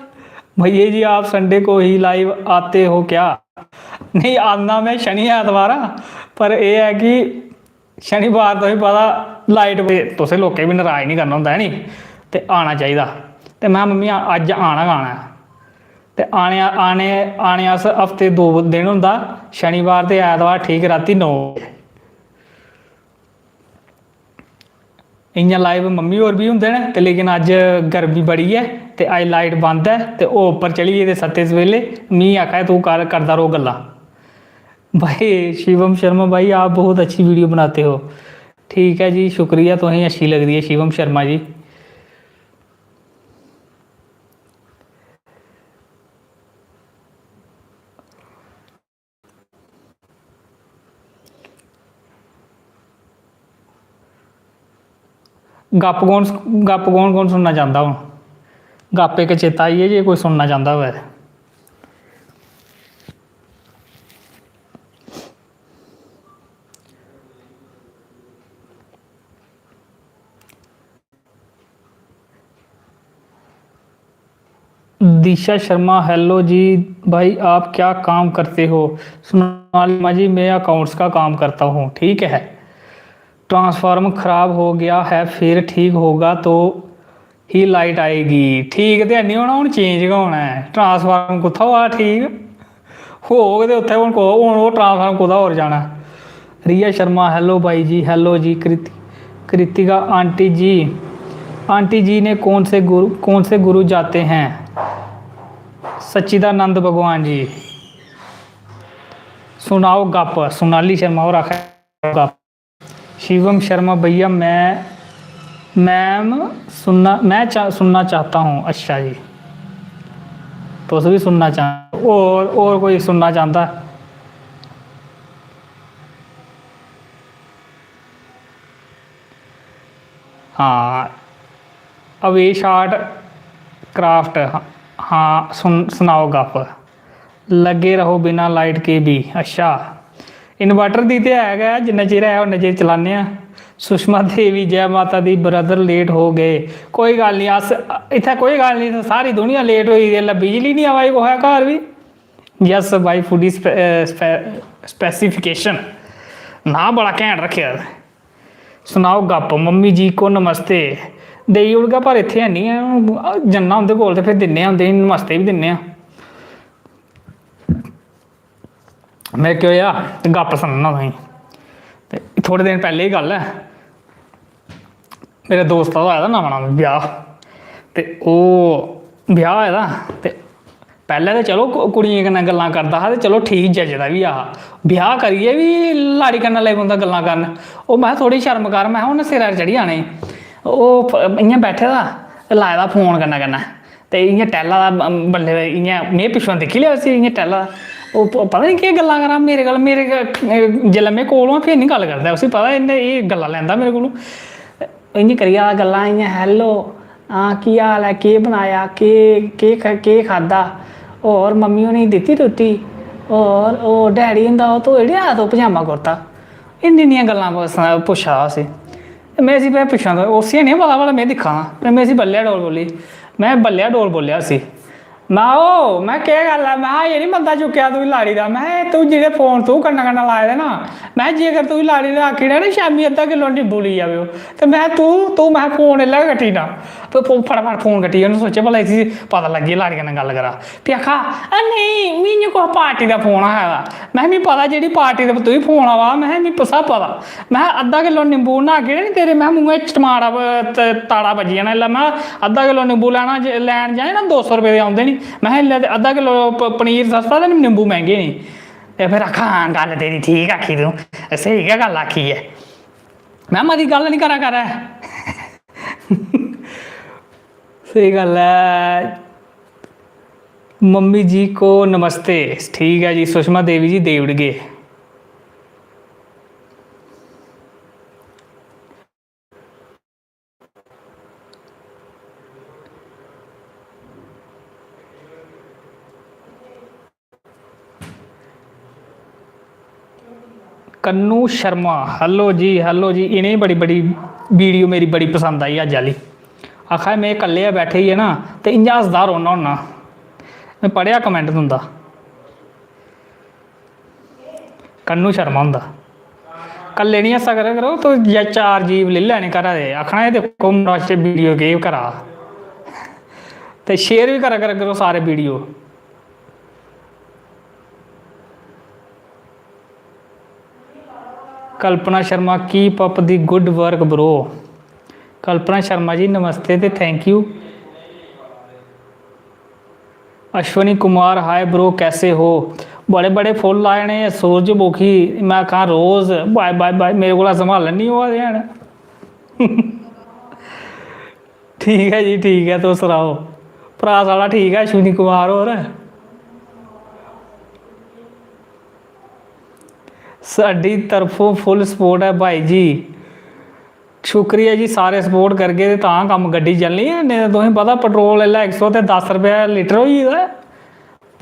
भैया जी, आप संडे को ही लाइव आते हो क्या? नेईं, आन्ना में शनि ऐतवार आं, पर एह् ऐ कि शनिवार तुसें पता लाइट, तुसें लोकें बी नराज निं करना होंदा ऐ नी, ते आना चाहिदा। ते में, "मम्मी, अज्ज आना गै आना ऐ।" ते आने, आने, आने अस हफ्ते दो दिन होंदा, शनिवार ते ऐतवार ठीक रातीं नौ बजे। इ'यां लाइव मम्मी होर बी होंदे न, ते लेकिन अज्ज गर्मी बड़ी ऐ ते अज्ज लाइट बंद ऐ, ते ओह् उप्पर चली गेदे सत्ते सवेले। मी आखा दे, "तूं कर, करदा रौह् गल्लां।" भाई शिवम शर्मा भाई, आप बहुत अच्छी वीडियो बनाते हो। ठीक है जी, शुक्रिया, तुसेंगी अच्छी लगदी ऐ शिवम शर्मा जी। गप्प कौन, गप्प कौन कौन सुनना चांह्दा हून? गप्प इक चेता आई गेई, जे कोई सुनना चांह्दा होऐ ते। दिशा शर्मा, हेलो जी भाई, आप क्या काम करते हो? सोनालिमा जी, मैं अकाउंट्स का काम करता हूँ। ठीक है, ट्रांसफार्मर ख़राब हो गया है, फिर ठीक होगा तो ही लाइट आएगी। ठीक ते हैनी होना, हून चेंज गै होना ऐ। ट्रांसफार्मर कुत्थै होआ ठीक? होग ते उत्थै हून को-, हून ओह् ट्रांसफार्मर कुतै होर जाना। रिया शर्मा, हेलो भाई जी, हेलो जी। कृति-, कृतिका आंटी जी, आंटी जी ने कौन से गुरु, कौन से गुरु जाते हैं? सच्चिदानंद भगवान जी। सुनाओ गप, सोनाली शर्मा होर आखा दे गप। शिवम शर्मा, भैया मैं, मैम सुनना, मैं चा-, सुनना चाहता हूँ। अच्छा जी, तुस भी सुनना चाह-, और, और कोई सुनना चाहता? हाँ, अवेश आर्ट क्राफ्ट, हाँ, सुन, सुनाओ गप। लग्गे रहो बिना लाइट के भी। अच्छा, इन्वर्टर दी ते है गै, जिन्ना चिर है उन्ना चिर चलाने आं। सुषमा देवी, जय माता दी, ब्रदर लेट हो गए। कोई गल्ल निं, अस इत्थै कोई गल्ल निं, सारी दुनिया लेट होई दी, इसलै बिजली निं आवा दी कुसै घर बी। यस भाई, फूडी स्पे-, स्पे-, स्पेसिफिकेशन, नांऽ बड़ा घैंट रक्खेआ। सनाओ गप्प, मम्मी जी को नमस्ते। देई ओड़गा, पर इत्थै हैनी ऐ। हून जन्ना उं'दे कोल ते फिर दिन्ने आं, उं'दे नमस्ते बी दिन्ने आं। में केह् होएआ, ते गप्प सनाना तुसेंगी। ते थोह्ड़े दिन पैह्लें दी गल्ल ऐ, मेरे दोस्ता दा होए दा नमां नमां ब्याह्, ते ओह् ब्याह् होए दा, ते पैह्लें ते चलो कु-, कुड़ियें कन्नै गल्लां करदा हा, ते चलो ठीक जचदा बी ऐ हा। ब्याह् करियै बी लाड़ी कन्नै लगी पौंदा गल्लां करन। ओह्, में थोह्ड़ी शर्म कर, में उन्नै सिरै पर चढ़ी जाने। ओह् फ-, इ'यां बैठे दा ते लाए दा फोन कन्नै कन्नै, ते इ'यां टैह्ला दा ब-, बल्लें, इ'यां में पिच्छुआं दिक्खी लेआ उसी, इ'यां टैह्ला दा। ओह् प-, पता निं केह् गल्लां करा मेरे कोल, मेरे क-, जेल्लै में कोल होआं, फ्ही निं गल्ल करदा, उसी पता इ'न्नै एह् गल्लां लैंदा मेरे कोलूं। इ'यां करियै गल्लां, इ'यां, "Hello, हां, केह् हाल ऐ, केह् बनाया, केह्, केह् ख-, केह् खाद्धा, होर मम्मी होरें गी दित्ती रुट्टी, होर ओह् डैडी हुंदा ओह् धोई ओड़ेआ तूं पजामा कुर्ता?" इन्नी, इन्नियां गल्लां पुच्छा दा उसी। ते में इसी भाई पुच्छां, ते उसी निं पता भला में दिक्खा ना, ते में इसी बल्लेआ डोल बोली, में बल्लेआ डोल बोल्लेआ उसी। में, "ओ, में केह् गल्ल ऐ?" में, "एह् निं बंदा चुक्केआ तुगी लाड़ी दा।" में, "तूं जेह्ड़े फोन तूं कन्नै कन्नै लाए दे ना," में, "जेकर तुगी लाड़ी ने आखी ओड़ेआ ना शामीं अद्धा किलो नींबू लेई आवेओ, ते में, तूं, तूं," में, "फोन इसलै गै कट्टी ओड़ना।" ते फो-, फटाफट फोन कट्टियै उन्नै सोचेआ भला इसी पता लग्गी गेआ लाड़ी कन्नै गल्ल करा। फ्ही आखा, "आ नेईं, मी इ'यां कुसै पार्टी दा फोन आए दा।" में, "मी पता जेह्ड़ी पार्टी दा तुगी फोन आवा दा," में, "मी सब पता।" में, "अद्धा किलो नींबू ना केह्ड़े निं तेरे," में, "मुंहै च टमाटा ब-, त-, ताड़ा बज्जी जाना इसलै।" में, "अद्धा किलो नींबू लैना ज-, लैन जाए ना, दो सौ रपेऽ दे औंदे निं।" में, "इसलै ते अद्धा किलो प-, पनीर सस्ता ते नींबू मैंह्गे निं।" ते फिर आखा, "हां, गल्ल तेरी ठीक आखी तूं, स्हेई गै गल्ल आखी ऐ।" में, "मती गल्ल निं करा कर।" स्हेई गल्ल ऐ। मम्मी जी को नमस्ते। ठीक ऐ जी सुषमा देवी जी, देई ओड़गे। कन्नू शर्मा, hello जी, hello जी, इ'नेंगी बड़ी, बड़ी video मेरी बड़ी पसंद आई अज्ज आह्ली। आखा दे, "में कल्ले गै बैठे ही है ना, ते इ'यां हसदा रौह्ना होन्ना।" में पढ़ेआ comment तुं'दा। कन्नू शर्मा हुंदा। कल्ले निं हस्सा करा करो, तुस या चार जीव लेई लैने घरा दे, आखना, "एह् दिक्खो, मुड़ा video केह् करा दा।" ते share बी करा, करा करो सारे video। Kalpana Sharma, keep up the good work, bro। कल्पना शर्मा जी, नमस्ते ते thank you। Ashwini Kumar, hi bro, कैसे हो? बड़े बड़े फुल्ल आए ने सूरजमुखी, में आखां रोज, बाय बाय बाय, मेरे कोला संभालन निं होआ दे हैन। ठीक ऐ जी, ठीक ऐ, तुस सनाओ, भ्राऽ साढ़ा ठीक ऐ अश्विनी कुमार होर? साढ़ी तरफों full support ऐ भाई जी। शुक्रिया जी, सारे support करगे ते तां कम्म गड्डी चलनी ऐ, नेईं ते तुसें पता petrol इसलै इक सौ ते दस रपेआ litre होई गेदा ऐ।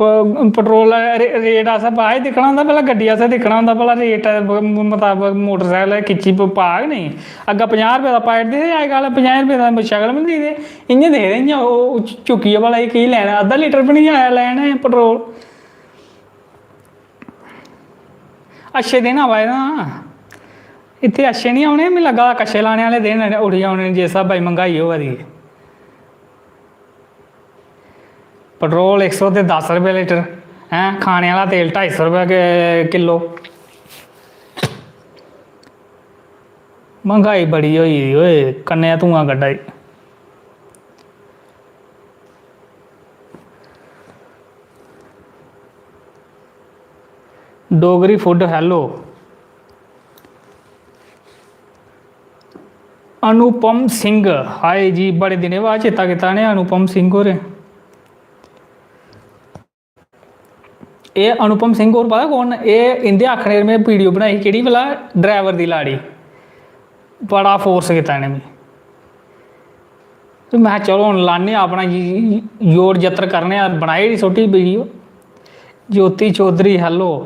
प-, petrol रे-, rate असें बाद च दिक्खना होंदा, पैह्लें गड्डी असें दिक्खना होंदा, भला rate ब-, मताबक motorcycle खिच्ची प-, पा कि नेईं। अग्गें पंजाह् रपेऽ दा पाई ओड़दे हे, अज्जकल पंजाहें रपेऽ दा शक्ल बी निं दिखदे, इ'यां दिखदे इ'यां ओह् चुक्कियै, भला एह् केह् लैना, अद्धा litre बी निं आया लैन petrol। अच्छे दिन आवा दे ना, इत्थै अच्छे निं औने, मिगी लग्गा दा कच्छे लाने आह्ले दिन उठी औने न, जिस स्हाबै दी मैंह्गाई होआ दी ऐ। Petrol इक सौ ते दस रपेऽ litre, हैं, खाने आह्ला तेल ढाई सौ रपेऽ कि-, किल्लो। मैंह्गाई बड़ी होई दी ओए, कन्नै धुआं कड्ढा दी। Dogri food, hello। अनुपम सिंह, हाय जी, बड़े दिनें बाद चेता कीता इ'नें अनुपम सिंह होरें। एह् अनुपम सिंह होर पता कौन न? एह् इं'दे आखने पर में video बनाई ही, केह्ड़ी भला? Driver दी लाड़ी। बड़ा force कीता इ'नें मिगी। ते में, "चलो, हून लान्ने आं अपना ज-, जोर जत्तर करने आं", बनाई ओड़ी छोटी video। ज्योति चौधरी, hello।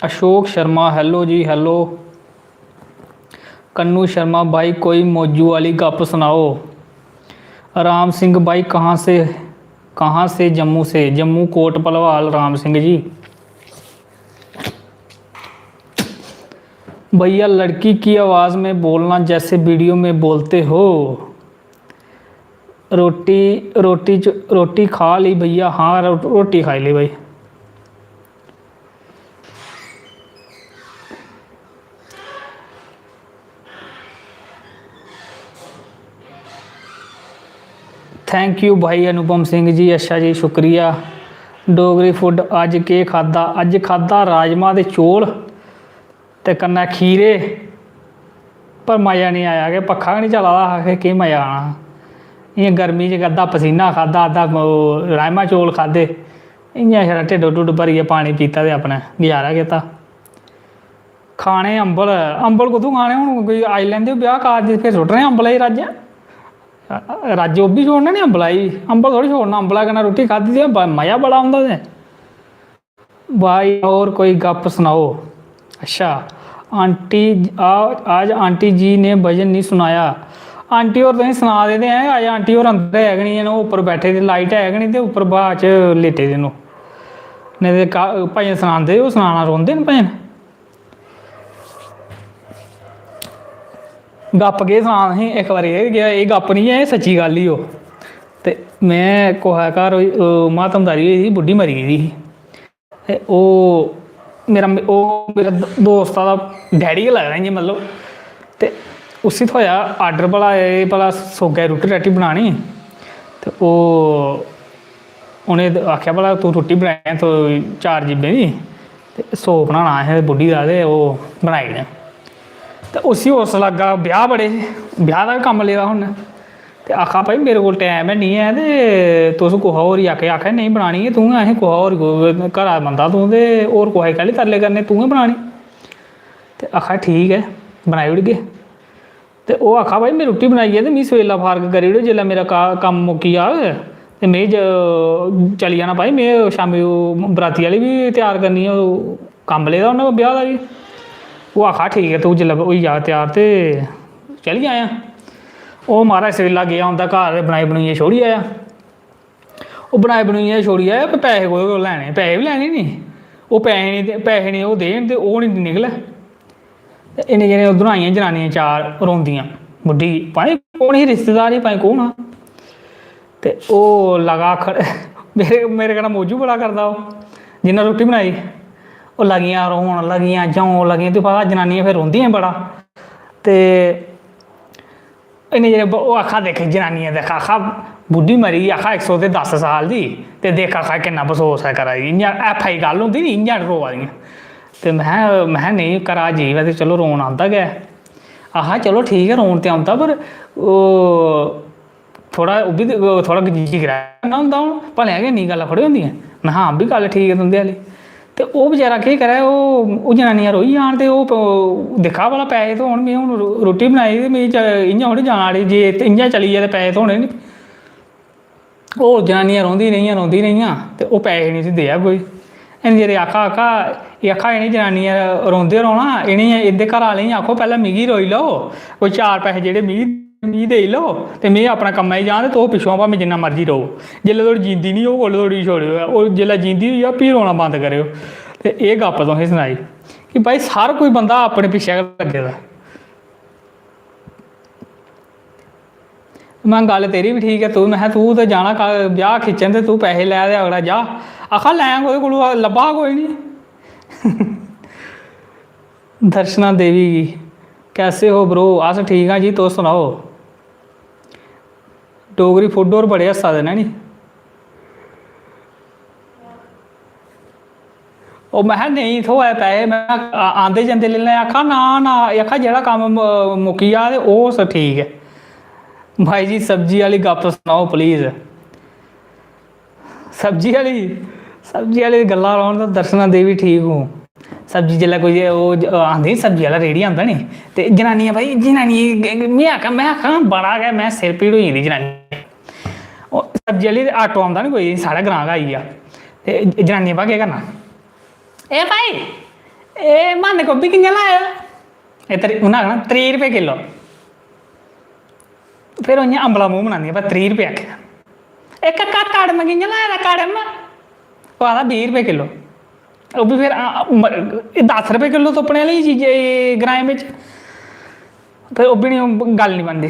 अशोक शर्मा, hello जी, hello। कन्नू शर्मा, भाई कोई मौजू वाली गप सनाओ। राम सिंह भाई, कहाँ से, कहाँ से? जम्मू से। जम्मू कोट भलवाल, राम सिंह जी। भैया, लड़की की आवाज़ में बोलना, जैसे video में बोलते हो। रोटी, रोटी च-, रोटी खा ली भैया? हाँ, रो-, रोटी खाई ली भाई। Thank you भाई अनुपम सिंह जी, अच्छा जी, शुक्रिया। डोगरी food अज्ज केह् खाद्धा? अज्ज खाद्धा राजमा ते चौल ते कन्नै खीरे, पर मज़ा निं आया कि पक्खा गै निं चला दा हा, कि केह् मज़ा आना हा। इ'यां गर्मी च अद्धा पसीना खाद्धा, अद्धा ओह् राजमा चौल खाद्धे, इ'यां छड़ा ढिड्ड ढुड्ड भरियै पानी पीता ते अपने गुजारा कीता। खाने अम्बल, अम्बल कुत्थूं खाने? हून कोई आई लैंदे ब्याह् कारज, फिर सुट्टने अम्बलै दी रज्ज। रज्ज ओह् बी छोड़ना नी अम्बला गी, अम्बल थोड़ी छोड़ना, अम्बला कन्नै रुट्टी खाद्धी दी, ब-, मज़ा बड़ा औंदा ते। भाई, और कोई गप्प सनाओ। अच्छा, आंटी, आ-, आज आंटी जी ने भजन नहीं सुनाया। आंटी होर तुसें सना दे ते हैं, अज्ज आंटी होर अंदर है गै निं, ओह् उप्पर बैठे दे, लाइट है गै निं ते उप्पर ब्हाऽ च लेटे दे न ओह्। नेईं ते का-, भजन सनांदे, ओह् सनाना रौंह्दे न भजन। गप्प केह् सनां तुसें, इक बारी एह् गेआ, एह् गप्प निं ऐ, एह् सच्ची गल्ल ही ओह्। ते में कुसै घर होई, ओह्, मातमदारी होई दी ही, बुड्ढी मरी गेदी ही। ते ओह् मेरा, ओह् मेरा द-, दोस्ता दा डैडी गै लगदा इ'यां, मतलब। ते उसी थ्होएआ आर्डर, भला एह्, भला सोगै रुट्टी राट्टी बनानी। ते ओह्, उ'नें आखेआ, "भला तूं रुट्टी बनायां, तूं चार जीबें दी, ते सौ बनाना असें ते बुड्ढी दा, ते ओह् बनाई ओड़ेआं।" ते उसी उस लग्गा ब्याह् बड़े हे, ब्याह् दा बी कम्म लेदा उ'न्नै। ते आखा, "भाई, मेरे कोल टैम है निं ऐ, ते तुस कुसै होर गी आखेआ, आखेआ, 'नेईं बनानी ऐ तूं गै, असें कुसै होर गी, घरा दा बंदा तूं, ते होर कुसै गी कैह्ली तरले करने, तूं गै बनानी।'" ते आखा, "ठीक ऐ, बनाई ओड़गे।" ते ओह् आखा, "भाई, में रुट्टी बनाइयै ते मिगी सवेला फारग करी ओड़ेओ, जेल्लै मेरा का-, कम्म मुक्की जाग, ते में ज-, चली जाना भाई, में शामीं ओह् बराती आह्ली बी त्यार करनी ऐ, ओह् कम्म लेदा उ'न्नै ब्याह् दा बी।" ओह् आखा, "ठीक ऐ, तूं जेल्लै होई जा त्यार ते चली जायां।" ओह् महाराज सवेला गेआ उं'दे घर ते बनाई बनुइयै छोड़ी आया। ओह् बनाई बनुइयै छोड़ी आया, पर पैसे कोह्दे कोल लैने? पैसे बी लैने नी। ओह् पैसे नी, पैसे नी ओह् देन ते ओह् नी निकलै। ते इन्ने जने उद्धरों आइयां जनानियां चार रोंदियां, बुड्ढी गी, भाई कौन ही रिश्तेदार ही, भाई कौन हा? ते ओह् लगा आखन, मेरे, मेरे कन्नै मौजू बड़ा करदा ओह्, जिन्नै रुट्टी बनाई। ओह् लगियां रोन, लगियां जौन लगियां, तुगी पता जनानियां फिर रोंदियां बड़ा। ते इन्ने चिर ब-, ओह् आखा, "दिक्ख जनानियां, दिक्ख," आखा, "बुड्ढी मरी गेई," आखा, "इक सौ ते दस साल दी, ते दिक्ख," आखा, "किन्ना बसोस ऐ करा दी, इ'यां ऐ फाई गल्ल होंदी नी, इ'यां रोआ दियां।" ते महैं, महैं, "नेईं, घरा जीव ऐ ते चलो रोन आंदा गै।" आखा, "चलो ठीक ऐ, रोन ते औंदा, पर ओह् थोह्ड़ा, ओह् बी ते, थोह्ड़ा जिगरा करना होंदा हून, भलेआं गै इन्नी गल्ल थोह्ड़े होंदी ऐ।" महैं, "हां, ओह् बी गल्ल ठीक ऐ तुं'दे आह्ली।" ते ओह् बचैरा केह् करै, ओह्, ओह् जनानियां रोई जान ते ओह् प-, दिक्खा भला पैसे ते होन, में हून रु-, रुट्टी बनाई ते में च-, इ'यां थोह्ड़ी जाना अड़ी, जे इत्त-, इ'यां चली गेआ ते पैसे थ्होने निं। होर जनानियां रोंदियां रेहियां, रोंदियां रेहियां ते ओह् पैसे निं उसी देआ कोई। इन्ने चिरे आखा, आखा, एह् आखा, "इ'नें जनानियां रोंदे रौह्ना, इ'नें, इं'दे घरा आह्लें गी आखो पैह्लें मिगी रोई लैओ, कोई चार पैसे जेह्ड़े मिगी, मिगी देई लैओ ते में अपने कम्मै गी जां ते तुस पिच्छुआं भामें जिन्ना मर्जी र'वो। जेल्लै धोड़ी जींदी निं होग, ओल्लै धोड़ी छोड़ेओ, ओह् जेल्लै जींदी होई जा, फ्ही रोना बंद करेओ।" ते एह् गप्प तुसें सनाई कि भाई, हर कोई बंदा अपने पिच्छें गै लग्गे दा। में, "गल्ल तेरी बी ठीक ऐ, तूं," में, "तूं ते जाना कल ब्याह् खिच्चन ते तूं पैसे लै ते अगड़ा जा।" आखा, "लैं कोह्दे कोलू, लब्भा कोई निं।" दर्शना देवी गी, "कैसे हो ब्रो?" "अस ठीक आं जी, तुस सनाओ।" डोगरी फुड होर बड़े हस्सा दे न नी। ओह्, में हा, "नेईं थ्होऐ पैसे, में आ-, आंदे जंदे लेई लैं।" आखा, "ना, ना," आखा, "जेह्ड़ा कम्म म-, मुक्की जा ते ओह् स-, ठीक ऐ।" भाई जी, सब्जी आह्ली गप्प सनाओ please। सब्जी आह्ली, सब्जी आह्ली गल्लां रौह्न तां दर्शना देवी ठीक हूँ। सब्जी जेल्लै कोई ओह् ज-, आंदे नी, सब्जी आह्ला रेह्ड़ी आंदा नी, ते जनानियां, भाई, जनानियें गी, में आखां, में आखां, बड़ा गै, में सिर पीड़ होई जंदी जनानियें। ओह् सब्जी आह्ली ते आटो आंदा नी कोई, साढ़े ग्रांऽ गै आई गेआ, ते जनानियें पता केह् करना, "ए भाई, एह् बंद गोभी कि'यां लाए दा?" एह् त्री-, उ'नें आखना, "त्रीह् रपेऽ किल्लो।" फिर ओह् इ'यां अम्बला मूंह् बनांदियां, "पर त्रीह् रपेऽ आखेआ।" "इक का-, कड़म कि'यां लाए दा, कड़म?" ओह् आखदा, "बीह् रपेऽ किल्लो।" ओह् बी फिर, आ, म-, एह् दस रपेऽ किल्लो तुप्पने आह्ली चीज, एह् ग्राएं बिच। फिर ओह् बी निं, गल्ल निं बनदी।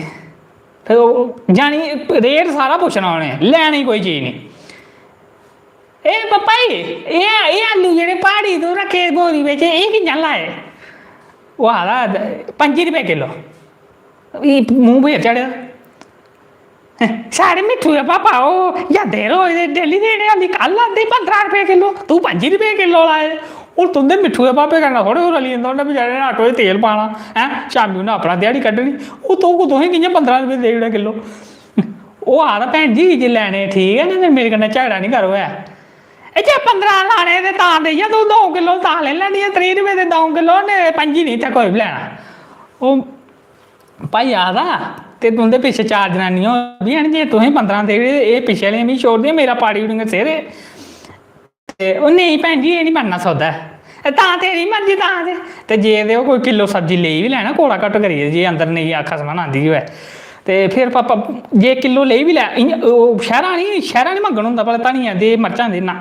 फिर ओह्, जानी, रेट सारा पुच्छना उ'नें, लैनी कोई चीज निं। "ए पापा जी, एह्, एह् आलू जेह्ड़े प्हाड़ी तूं रक्खे बोरी बिच, एह् कि'यां लाए?" ओह् आखदा, "पंजी रपेऽ किल्लो।" एह् मूंह् फेर चढ़ेआ। "साढ़े मिट्ठू दे पापा ओह् जंदे रोज दे, डेली दे, इ'नें आंदी कल आंदे पंदरां रपेऽ किल्लो, तूं पंजी रपेऽ किल्लो लाए।" हून तुं'दे मिट्ठू दे पापे कन्नै थोह्ड़े ओह् रली जंदा, उ'न्नै बेचारे ने आटो च तेल पाना, हैं, शामीं उ'न्नै अपना ध्याड़ी कड्ढनी। ओह् तूं, तुसें कि'यां पंदरां रपेऽ देई ओड़ेआ किल्लो? ओह् आखदा, "भैन जी, जे लैने ठीक ऐ, नेईं ते मेरे कन्नै झगड़ा निं करो ऐ। एह् जे पंदरां लाने ते तां देइयै तूं दो किल्लो तां लेई लैनी ऐ, त्रीह् रपेऽ दे दो किल्लो, ने पंजी निं इत्थै कोई बी लैना।" ओह् भाई आखदा, ते तुं'दे पिच्छे चार जनानियां होर बी हैन, जे तुसें पंदरां देई ओड़े, एह् पिच्छे आह्लियां मिगी छोड़दियां, मेरा पाड़ी ओड़ियां सेह्रे। ते ओह्, "नेईं भैन जी, एह् निं बनना सौदा ऐ।" "तां तेरी मर्जी, तां ते।" ते जे ते ओह् कोई किलो सब्जी लेई बी लैना, कोड़ा घट्ट करियै, जे अंदर नेईं आखा समान आंदी होऐ, ते फिर पापा जे किलो लेई बी लै, इ'यां ओह् शैह्रा निं, शैह्रा निं मंगन होंदा भला धनिया दे, मर्चां दे, ना।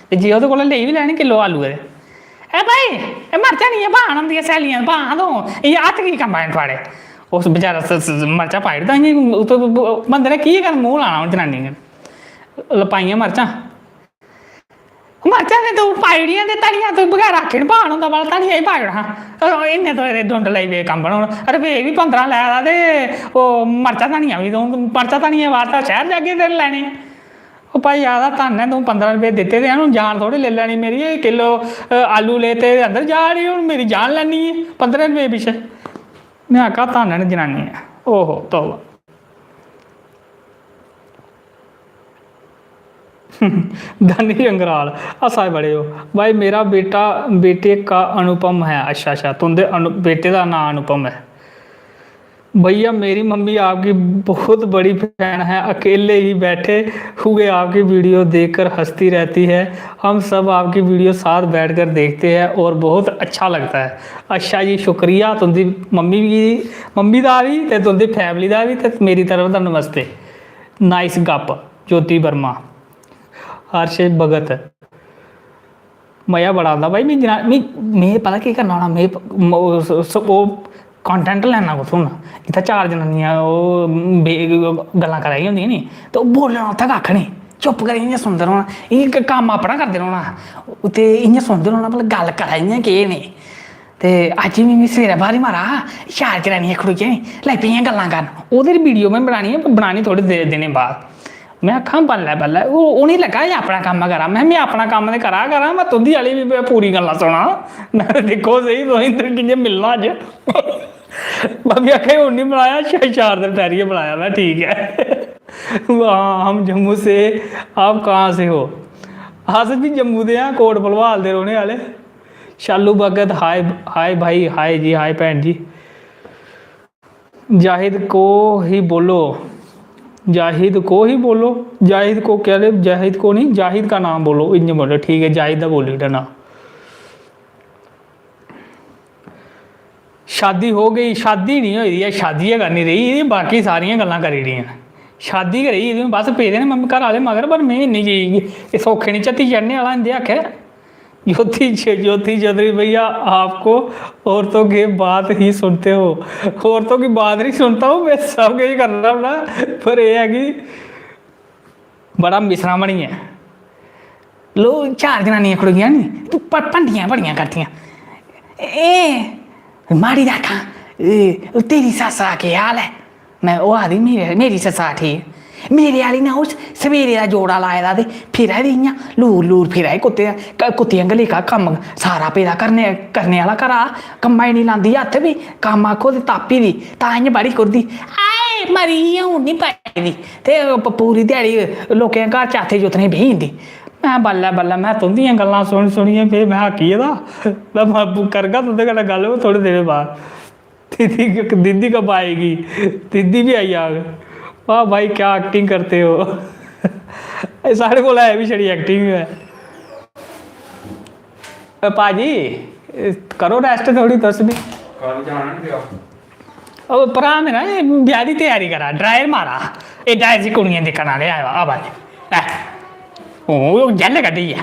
ते जे ओह्दे कोला लेई बी लैनी किलो आलू दे, "ए भाई, एह् मर्चां निं, एह् भान होंदियां सैल्लियां, भान दो, इ'यां हत्थ की कंबा दे थुआढ़े?" उस बेचारा स-, स-, मर्चां पाई ओड़दा इ'यां, उत्त बंदे ने की कर मूंह लाना हून जनानी कन्नै? लपाइयां मर्चां, मर्चां ते तूं पाई ओड़ियां ते धनिया तूं बगैर आखे निं भान होंदा, भला धनिया ही पाई ओड़ां। इन्ने तो एह्दे डुंड लगी पे कंबन। हून रपेऽ बी पंदरां लै दा ते ओह् मर्चां धनिया बी, तूं मर्चां धनिया बाद च शैह्र जागे तेरे लैने। ओह् भाई आखदा, "धन्न ऐ, तूं पंदरां रपेऽ दित्ते दे हैन, हून जान थोह्ड़ी लेई लैनी मेरी। एह् किलो, अ, आलू ले ते अंदर जा अड़ी, हून मेरी जान लैनी ऐ पंदरें रपेऽ पिच्छें।" में आखेआ, "धन्न ऐ जनानी ऐ।" ओहो, तौबा। दानी जंगराल, हंसा दे बड़े ओ। भाई, मेरा बेटा, बेटे का अनुपम है। अच्छा, अच्छा, तुं'दे अनु-, बेटे दा नांऽ अनुपम ऐ। भैया, मेरी मम्मी आपकी बहुत बड़ी फैन है, अकेले ही बैठे हुए आपकी वीडियो देखकर हंसती रहती है। हम सब आपकी वीडियो साथ बैठकर देखते हैं और बहुत अच्छा लगता है। अच्छा जी, शुक्रिया तुं'दी मम्मी गी, मम्मी दा बी ते तुं'दी फैमिली दा बी ते मेरी तरफ दा नमस्ते। नाइस गप, ज्योति वर्मा, हर्ष भगत। मज़ा बड़ा आंदा भाई। में जना-, में, में पता केह् करना होना, में प-, म-, ओह् स-, स-, ओह् content लैना कुत्थूं होना? इत्थै चार जनानियां ओह् बे-, गल्लां करा दियां होंदियां नी, ते ओह् बोलना उत्थै कक्ख निं, चुप्प करियै इ'यां सुनदे रौह्ना, इ'यां क-, कम्म अपना करदे रौह्ना, ते इ'यां सुनदे रौह्ना भला गल्ल करा दियां केह् नेईं। ते अज्ज बी में सवेरै ब्हारी मारा हा, चार जनानियां खड़ोइयां नी, लगी पेइयां गल्लां करन। ओह्दी वीडियो में बनानी ऐ, पर बनानी थोह्ड़े दे-, दिनें बाद। में आक्खां, "बल्लै बल्लै।" ओह्, उ'नेंगी लग्गा एह् अपना कम्म करा। में, "में अपना कम्म ते करा करां, में तुं'दी आह्ली बी पूरी गल्लां सुना।" में आखेआ, "दिक्खो सेही, तुसें इद्धर कि'यां मिलना अज्ज।" में बी आखेआ, "हून निं बनाया, शा-, चार दिन पैह्लें गै बनाया में, ठीक ऐ।" "हाँ, हम जम्मू से, आप कहाँ से हो?" "अस जी जम्मू दे आं, कोट भलवाल दे रौह्ने आह्ले।" शालू भगत, हाय, हाय भाई, हाय जी, हाय भैन जी। जाहिद को ही बोलो, जाहिद को ही बोलो, जाहिद को कह ले, जाहिद को नहीं, जाहिद का नाम बोलो, इ'यां बोलो, ठीक ऐ, जाहिद दा बोली ओड़ेआ नांऽ। शादी हो गई, शादी निं होई दी ऐ, शादी गै करनी रेही, बाकी सारियां गल्लां करी ओड़ियां। शादी गै रेही गेदी, बस पेदे न मम्मी घर आह्ले मगर, पर में इन्नी चीज, एह् सौखे निं झत्ती चढ़ने आह्ला इं'दे आखै। ज्योति, ज्योति चौधरी भैया, आपको औरतों की बात ही सुनते हो। औरतों की बात नहीं सुनता हूँ मैं, सब किश करना होना, पर एह् ऐ कि बड़ा मिसरा बनी गेआ। लोक, चार जनानियां खड़ोइयां नी, तूं भ-, भंडियां बड़ियां करदियां। ए, माड़ी दा आखां, ए, तेरी सस्स दा केह् हाल ऐ? मैं, ओह् आखदी, "मेरे, मेरी सस्सा ठीक।" मेरे आह्ली ने ओह् सवेरे दा जोड़ा लाए दा ते फिरा दी इ'यां लूर लूर फिरा दी कुत्ते, क-, कुत्ते आंह्गर लेखा कम्म सारा पेदा करने, करने आह्ला घरा, कम्मा गी निं लांदी हत्थ बी, कम्म आखो ते तापी दी, तां इ'यां बाड़ी कुरदी, "आए, मरी गेई, हून निं पचदी।" ते प-, पूरी ध्याड़ी लोकें दे घर चाथे चुथने बेही जंदी। मैं बल्लै बल्लै, मैं तुं'दियां गल्लां सुनी सुनियै, फ्ही मैं हक्की गेदा। मैं ब-, करगा तुं'दे कन्नै गल्ल थोह्ड़े दिनें बाद। दीदी, दीदी कब आएगी? दीदी भी आई जाग। वाह भाई, क्या एक्टिंग करते हो। एह् साढ़े कोल है बी छड़ी एक्टिंग गै। ए, पाजी, ए, करो रेस्ट थोड़ी तुस बी। कल जाना नी ब्याह। ओ भ्राऽ मेरा, एह् ब्याह दी त्यारी करा, ड्रायर मारा। एह् ड्रायर च कुड़ियां दिक्खन आह्ले आवा दे। लै, ओह् जैल्ल कड्ढी ऐ।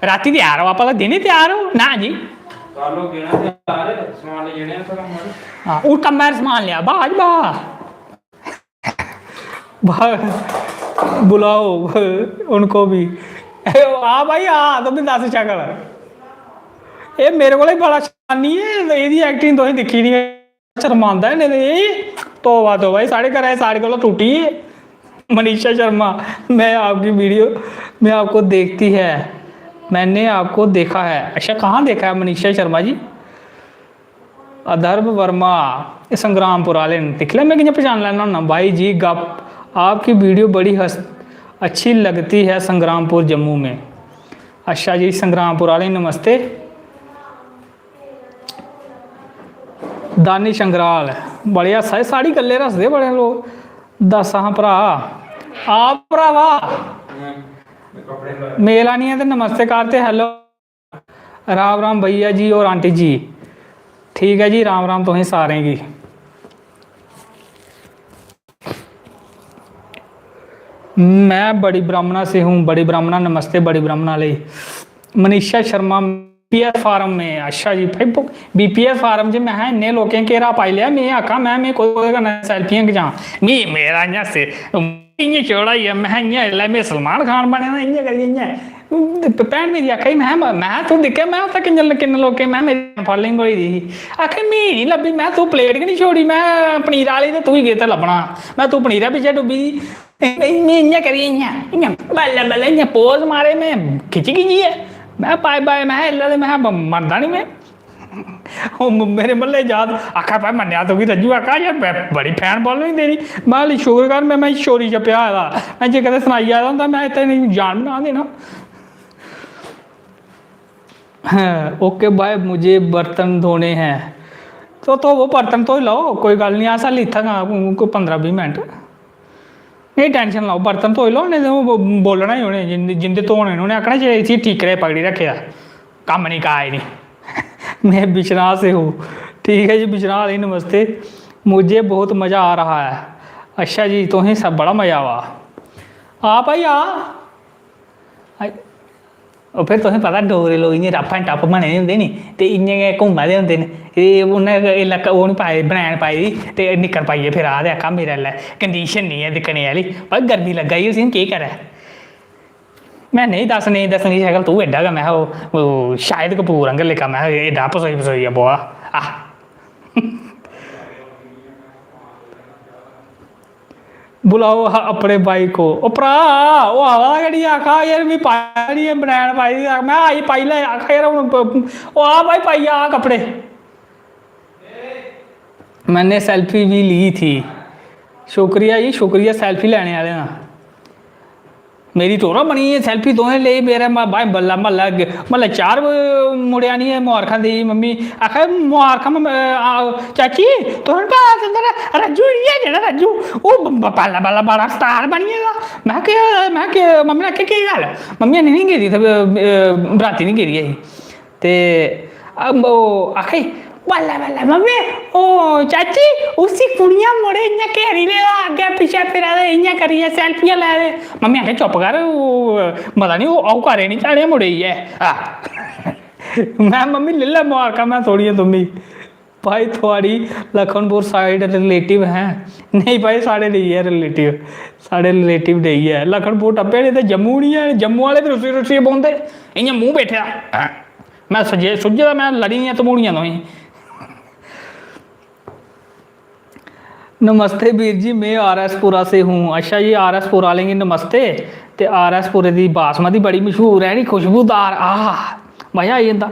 रातीं त्यार होआ, भला दिनें त्यार हो? ना जी। कल हो गेआ ना त्यार, समान लेई जन्ने आं, भला मड़ो। हां, हून कम्मै पर समान लेआ, वाह जी वाह। वाह, बुलाओ उनको भी। आ भाई, आ, तुम भी दस शकल। एह् मेरे कोला बड़ा शानी ऐ, एह्दी एक्टिंग तुसें दिक्खी नी ऐ। शर्मांदा है, नहीं, नहीं, तौबा, तौबा, ये साढ़े घर है, साढ़े कोला टूटी है। मनीषा शर्मा, मैं आपकी वीडियो में आपको देखती है, मैंने आपको देखा है। अच्छा, कहाँ देखा है मनीषा शर्मा जी? अधर्व वर्मा, एह् संग्रामपुर आह्ले न। दिक्खी लै, में कि'यां पछान लैन्ना होन्ना। भाई जी, गप, आपकी वीडियो बड़ी हस-, अच्छी लगती है संग्रामपुर जम्मू में। अच्छा जी, संग्रामपुर आह्ले, नमस्ते। दानिश अंग्राल, बड़े हस्सा दे, साढ़ी गल्लै पर हसदे बड़े लोग। दस हां भ्रा, आ भ्रावा, मेल आनियै ते नमस्ते कर ते hello। राम राम भैया जी और आंटी जी। ठीक ऐ जी, राम राम तुसें सारें गी। मैं बड़ी ब्राह्मणा से हूँ। बड़ी ब्राह्मणा, नमस्ते बड़ी ब्राह्मणा लेई। मनीषा शर्मा, बीपीएस फार्म में। अच्छा जी भाई, बीपीएस फार्म च मैं इन्ने लोकें घेरा पाई लिया, मैं आखा मैं मैं कोह्दे कोह्दे कन्नै सैल्फियां खचां। मी मेरा इ'यां से इ'यां चौड़ा होई गेआ, मैं इ'यां इसलै मैं सलमान खान बने दा, इ'यां करियै इ'यां। ते भैन मेरी आखा दी, मैं, मैं तूं दिक्खेआ, मैं उत्थै किन्ने, किन्ने लोकें, मैं मेरी फालोइंग होई दी ही। आखा मी निं लब्भी, मैं तूं प्लेट गै निं छोड़ी, मैं पनीर आह्ली ते तूं ही गेदे लब्भना। मैं तूं पनीरै पिच्छें डुब्बी दी। में इ'यां करियै इ'यां, इ'यां बल्लें बल्लें इ'यां पोज मारे, में खिच्ची खिच्चियै। में बाय बाय, में इसलै ते में मरदा निं में। ओह् म-, मेरे म्हल्ले जात आखा, "भाई मन्नेआ तुगी रज्जू," आखा, "यार ब-, बड़ी फैन फालोइंग तेरी।" में हाली शुकर कर, में, में चोरी च पेआ आए दा। में जे कदें सनाई आए दा होंदा, में इत्थै इ'नेंगी जान बी ना देना। हैं, ओके भाई, मुझे बर्तन धोने हैं। तो धोवो, बर्तन धोई लैओ, कोई गल्ल निं, अस हाली इत्थै गै कोई पंदरां बीह् मिंट। नेईं, टैंशन लैओ, बर्तन धोई लैओ, नेईं ते ओह् ब-, बोलना ही उ'नें, जिंदे, जिंदे धोने न, उ'नें आखना जे इसी ठीकरे पकड़ी रक्खे दा, कम्म निं का है निं। में बिश्नाह से हूँ। ठीक है जी, बिश्नाह आह्ले, नमस्ते। मुझे बहुत मज़ा आ रहा है। अच्छा जी, तुसें सब बड़ा मज़ा आवा। आ भाई, आ। आ, ओह् फिर तुसें पता, डोगरे लोक इ'यां rough and tough बने दे होंदे नी, ते इ'यां गै घूमा दे होंदे न। एह् उ'नें एल्लै क-, ओह् निं पाए, बनैन पाई दी ते निक्कर पाइयै फिरा दे, आखा, "मेरे अल्लै condition निं ऐ दिक्खने आह्ली।" भाई, गर्मी लग्गा दी, उसी केह् करै? में, "नेईं दस्स, नेईं दस्सनी शकल, तूं एड्डा गै," में, "ओह्, ओह् शाहिद कपूर आंह्गर लेखा," में, "एड्डा पसोई पसोइयै बौहा।" आह। बुलाओ हा अपने भाई को। ओ भ्रा, ओह् आवा दा गै निं, आखा, "यार, मी पाया निं ऐ, बनैन पाई दी।" में, "आई, पाई लै," आखा, "यार, हून प-, ओ आ भाई, पाइयै आ कपड़े।" मैंने सेल्फी भी ली थी। शुक्रिया जी, शुक्रिया सेल्फी लैने आह्ले दा। मेरी टोरा बनी गेई, सेल्फी तुसें लेई, मेरे म-, भाई बल्ला म्हल्ला अग्गें, म्हल्ले चार, अ, मुड़े आनियै मबारखां देई, मम्मी आखा, "मबारखां मम-, अ, आ, चाची, तुसें पता तुं'दा रज्जू निं ऐ, जेह्ड़ा रज्जू, ओह् ब-, ब-, पैह्ला, पैह्ला बड़ा स्टार बनी गेदा।" में केह्, में केह्, मम्मी ने आखेआ, "केह् गल्ल?" मम्मी हैनी निं गेदी, इत्थै, अ, अ, बराती निं गेदी ऐ ही। ते, अ, ओह् आखा दी, "बल्लें, बल्लें, मम्मी, ओह् चाची, उसी कुड़ियां मुड़े इ'यां घेरी लेदा, अग्गें पिच्छें फिरा दे, इ'यां करियै सेल्फियां लै दे।" मम्मी आखा, "चुप्प कर, ओह् मता निं, ओह्, ओह् करे निं, चाढ़े मुड़े इ'यै।" आ। में, "मम्मी, लेई लै मुबारखां, में थोह्ड़ियां तुम्मी।" भाई, थुआढ़ी लखनपुर side relative हैं? नेईं भाई, साढ़े नेईं ऐ relative, साढ़े relative नेईं ऐ। लखनपुर टप्पे ने ते जम्मू निं ऐ, जम्मू आह्ले बी रुस्सी रुस्सियै बौंह्दे, इ'यां मूंह् बैठे दा। में सज्जे, सुज्जे दा में लड़ी दियां तमूड़ियां तुसें। नमस्ते वीर जी, मैं आर एस पुरा से हूँ। अच्छा जी, आर एस पुरा आह्लें गी नमस्ते। ते आर एस पुरे दी बासमती बड़ी मशहूर ऐ नी, खुशबूदार, आह, मज़ा आई जंदा।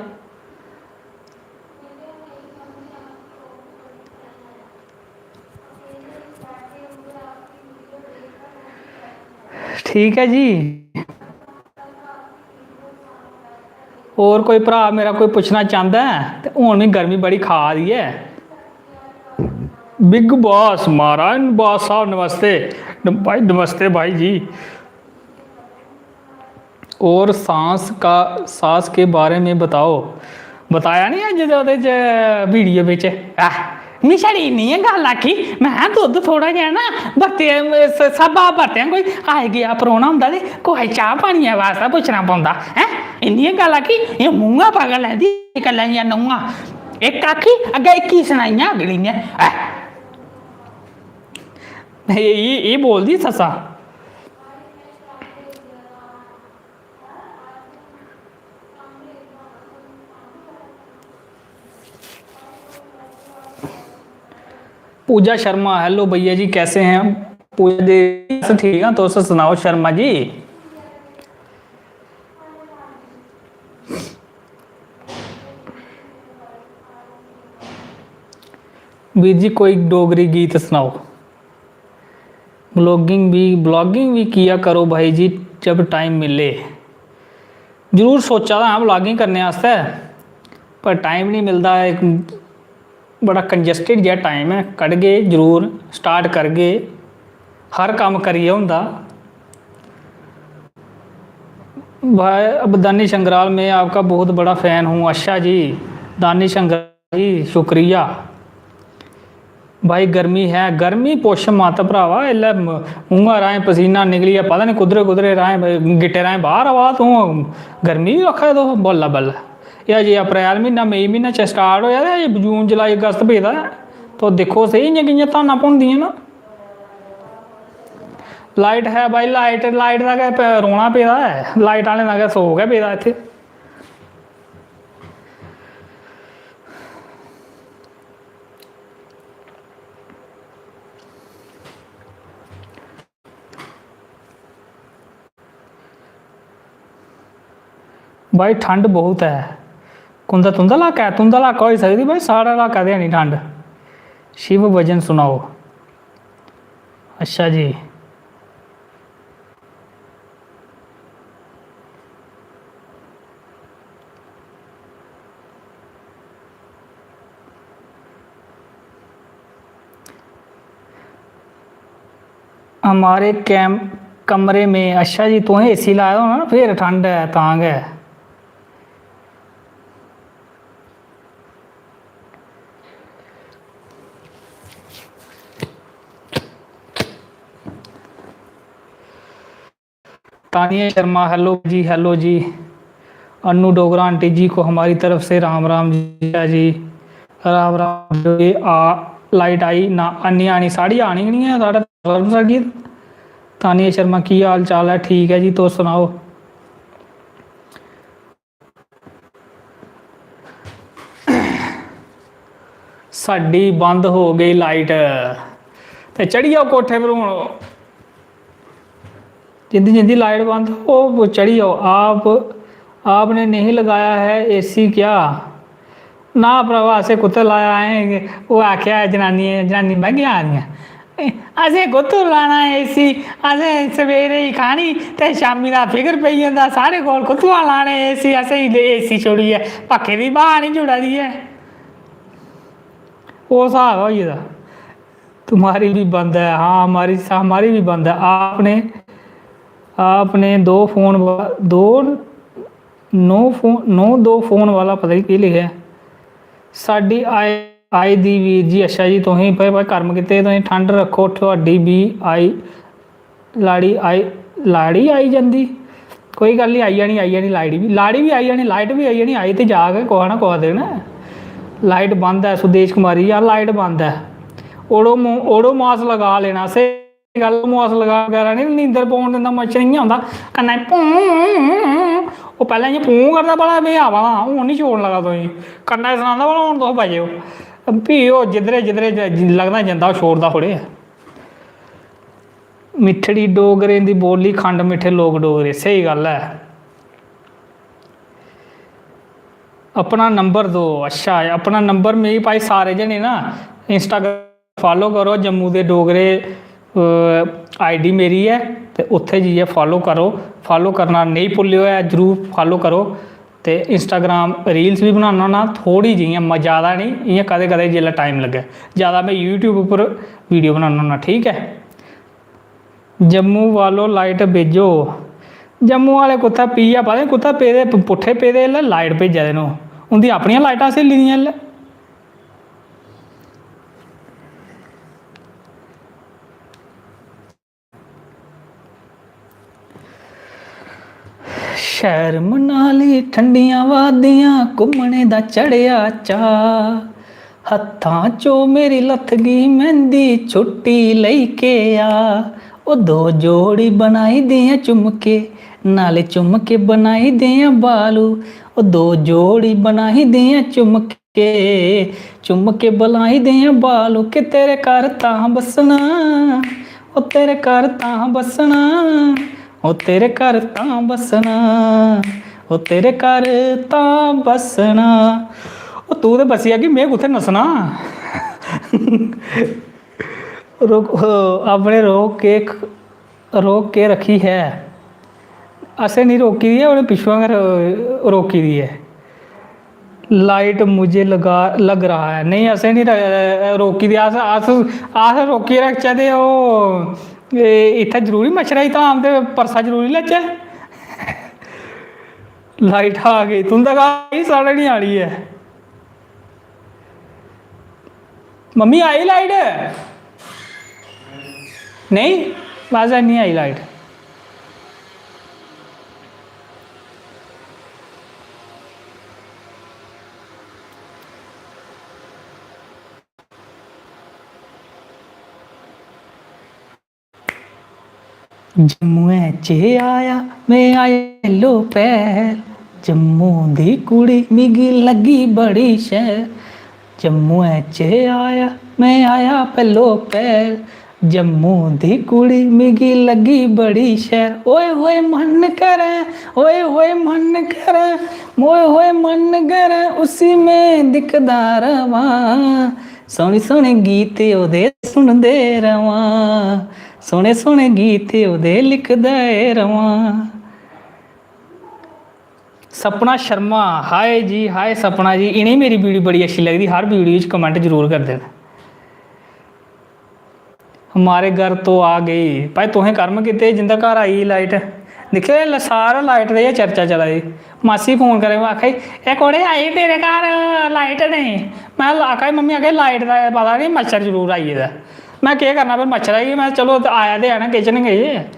ठीक ऐ जी। होर कोई भ्राऽ मेरा कोई पुच्छना चांह्दा ऐ? ते हून मी गर्मी बड़ी खा दी ऐ। बिग बॉस महाराज, बॉस साहब नमस्ते। न-, भाई नमस्ते भाई जी। और सांस का, सांस के बारे में बताओ। बताया नहीं अज्ज दे ओह्दे च, वीडियो बिच। आह, मी छड़ी इन्नी गै गल्ल आखी, में दुद्ध थोह्ड़ा जेहा ना बरते, स-, स्हाबा बरतेआ, कोई आई गेआ परौह्ना होंदा ते कुसै चाह् पानियै बास्तै पुच्छना पौंदा, हैं? इन्नी गै गल्ल आखी, एह् मूंहा पकड़ लैंदी, कल्लै दियां नूंहां। इक आखी, अग्गें इक्की सनाइयां अगली ने। ऐ। एह्, एह्, एह् बोलदी सस्सा। पूजा शर्मा, hello भैया जी, कैसे हैं? पूजा देवी, अस ठीक आं, तुस सनाओ शर्मा जी। वीर जी, कोई डोगरी गीत सनाओ। ब्लॉगिंग भी, ब्लॉगिंग भी किया करो भाई जी, जब टाइम मिले। जरूर सोचा दा आं ब्लॉगिंग करने आस्तै, पर टाइम निं मिलदा। इक बड़ा कंजस्टिड जेहा टाइम ऐ, कड्ढगे जरूर, स्टार्ट करगे, हर कम्म करियै होंदा। भाई, अब दानिश अंग्राल, मैं आपका बहुत बड़ा फैन हूँ। अच्छा जी, दानिश अंग्राल जी, शुक्रिया। भाई, गर्मी है, गर्मी पुच्छो मत भ्रावा, इसलै म-, मूंहा राहें पसीना निकलियै पता निं कुद्धरे कुद्धरे राहें, गिट्टे राहें बाह्र आवा दा तूं, गर्मी बी आखा दे तुस, बल्लै बल्लै। एह् अजें अप्रैल म्हीना, मई म्हीना च स्टार्ट होएआ ते अजें जून, जुलाई, अगस्त पेदा ऐ। तुस दिक्खो सेही इ'यां कि'यां धानां भुनदियां न। लाइट है भाई, लाइट, लाइट दा गै प-, रोना पेदा ऐ, लाइट आह्लें दा गै सोग ऐ पेदा इत्थै। भाई, ठंड बहुत ऐ। कुंदा तुंदा लाका ऐ? तुंदा लाका होई सकदी भाई, साढ़ा लाका ते है निं ठंड। शिव भजन सुनाओ। अच्छा जी। हमारे कैम-, कमरे में, अच्छा जी, तुसें एसी लाए दा होना ना, फिर ठंड ऐ तां गै। तानिया शर्मा, hello जी, hello जी। अन्नू डोगरा आंटी जी को हमारी तरफ से राम राम जी, जी। राम राम जी। आ, लाइट आई ना? अन्नी आनी, साढ़ी आनी गै निं ऐ, साढ़ा transformer सड़ी गेदा। तानिया शर्मा, की हाल चाल ऐ? ठीक ऐ जी, तुस सनाओ। साडी बंद हो गई लाइट, ते चढ़ी जाओ कोठे पर। हून जिंदी जिंदी लाइट बंद, ओह् चढ़ी जाओ। आप, आपने नहीं लगाया है एसी क्या? ना भ्रावा, असें कुत्थै लाया ऐ? ओह् आखेआ, जनानियें, जनानी मैंह्गियां आ दियां। "असें कुत्थूं लाना एसी? असें सवेरे ही खानी ते शामी दा फिकर पेई जंदा, साढ़े कोल कुत्थुआं लाने एसी? असें एसी छोड़ियै पक्खे दी ब्हा निं जुड़ा दी ऐ।" ओह् स्हाब होई गेदा। तुम्हारी भी बंद है, हाँ, हमारी, हमारी भी बंद है। आपने, आपने दो फोन वा-, दो, नौ फोन, नौ दो फोन वाला पता नहीं केह् लिखेआ ऐ। साढ़ी आई, आई दी वीर जी, अच्छा जी, तुसें भाई, भाई कर्म कीते, तुसें ठंड रक्खो, थुआढ़ी बी आई, लाड़ी आई, लाड़ी आई जंदी, कोई गल्ल निं, आई जानी, आई जानी लाड़ी बी, लाड़ी बी आई जानी, लाइट बी आई जानी, आई ते जाग कुसै ना कुसै दिन। लाइट बंद ऐ, सुदेश कुमारी, यार, लाइट बंद ऐ। ओड़ो मो-, ओड़ो मास लगा लेना, स्हेई गल्ल, मास लगा बगैरा निं नींदर पौन दिंदा मच्छर, इ'यां होंदा कन्नै भूं, ओह् पैह्लें इ'यां भूं करदा, भला में आवा दा, हून निं छोड़न लगा तुसेंगी, कन्नै सनांदा, भला हून तुस बचेओ। फ्ही ओह् जिद्धरे जिद्धरे ज-, लगदा जंदा, ओह् छोड़दा थोड़े ऐ। मिट्ठड़ी डोगरें दी बोली, खंड मिट्ठे लोक डोगरे। स्हेई गल्ल ऐ। अपना नंबर दो। अच्छा, अपना नंबर मिगी भाई सारे जने ना Instagram follow करो, जम्मू दे डोगरे, अ, ID मेरी ऐ, ते उत्थै जाइयै follow करो। Follow करना नेईं भुल्लेओ ऐ, जरूर follow करो। ते Instagram reels बी बनाना होन्ना थोह्ड़ी जेहियां, म-, ज़्यादा निं, इ'यां कदें कदें जिसलै टाइम लग्गै। ज़्यादा में YouTube उप्पर video बनाना होन्ना, ठीक ऐ। जम्मू वालो लाइट भेजो। जम्मू आह्ले कुत्थै पीयै पता निं कुत्थै पेदे, प-, पुट्ठे पेदे, इसलै लाइट भेजा दे न ओह्। उं'दी अपनियां लाइटां स्हेली दियां इसलै। शैह्र मनाली ठंडियां वादियां, घुम्मने दा चढ़ेआ चाऽ। हत्थां चो मेरी लथगी मैंह्दी, छुट्टी लेई के आ। ओ दो जोड़ी बनाई देआं झुमके, नाले झुमके बनाई देआं बालू। ओ दो जोड़ी बनाई देआं झुमके, झुमके बनाई देआं बालू। के तेरे घर तां बस्सना, ओ तेरे घर तां बस्सना, ओ तेरे घर तां बस्सना, ओ तेरे घर तां बस्सना। ओ तूं ते बस्सी जागी, में कुत्थै नस्सना? रोक, अपने रोक के, रोक के रक्खी है? असें निं रोकी दी ऐ, उ'नें पिच्छुआं गै रो-, रोकी दी ऐ। लाइट मुझे लगा लग रहा है। नेईं, असें निं र-, रोकी दी। अस अस अस रोकियै रखचै ते ओह्, ए, इत्थै जरूरी मच्छरै दी धाम ते परसा जरूरी लैचै। लाइट आ गई, तुं'दे घर आई, साढ़े निं आनी ऐ। मम्मी, आई लाइट? नेईं, बस, हैनी आई लाइट। जम्मुए च आया, में आया पैह्लो पैह्ल। जम्मू दी कुड़ी मिगी लग्गी बड़ी शैल। जम्मुए च आया, में आया पैह्लो पैह्ल। जम्मू दी कुड़ी मिगी लग्गी बड़ी शैल। ओए होए मन करै, ओए होए मन करै, ओए होए मन करै, उसी में दिखदा रवां। सोह्ने सोह्ने गीत ओह्दे सुनदे रवां, सोह्ने सोह्ने गीत ओह्दे लिखदे रवां। सपना शर्मा, हाय जी, हाय सपना जी। इ'नेंगी मेरी वीडियो बड़ी अच्छी लगदी, हर वीडियो च कमेंट जरूर करदे न। हमारे घर तो आ गई। भाई, तुसें कर्म कीते, जिंदे घर आई गेई लाइट। दिक्खेओ, एह् ल-, सारा लाइट दी गै चर्चा चला दी। मासी फोन करे, में आखा दी, "एह् कोड़े आई तेरे घर, लाइट नेईं।" में आखा दी, "मम्मी, आखा दी, लाइट दा पता निं, मच्छर जरूर आई गेदा।" में केह् करना, फिर मच्छर आई गेआ। में, "चलो, आया ते है ना, किचन गै।"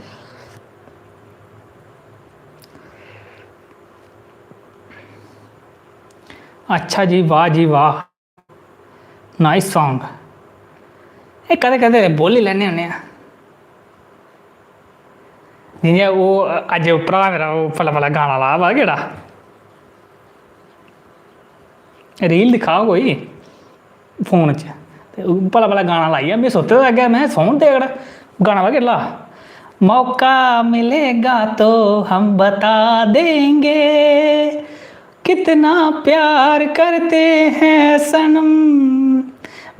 अच्छा जी, वाह जी वाह, नाइस सॉन्ग। एह् कदें कदें बोली लैन्ने होन्ने आं। जि'यां ओह् अज्ज भ्राऽ मेरा ओह् भला भला गाना ला, पता केह्ड़ा? रील दिक्खा दा कोई फोन च, ते ओह् भला भला गाना लाइयै में सुत्ते दा अग्गें, में सौन दे अगड़ा, गाना पता केह्ड़ा? मौका मिलेगा तो हम बता देंगे, कितना प्यार करते हैं सनम।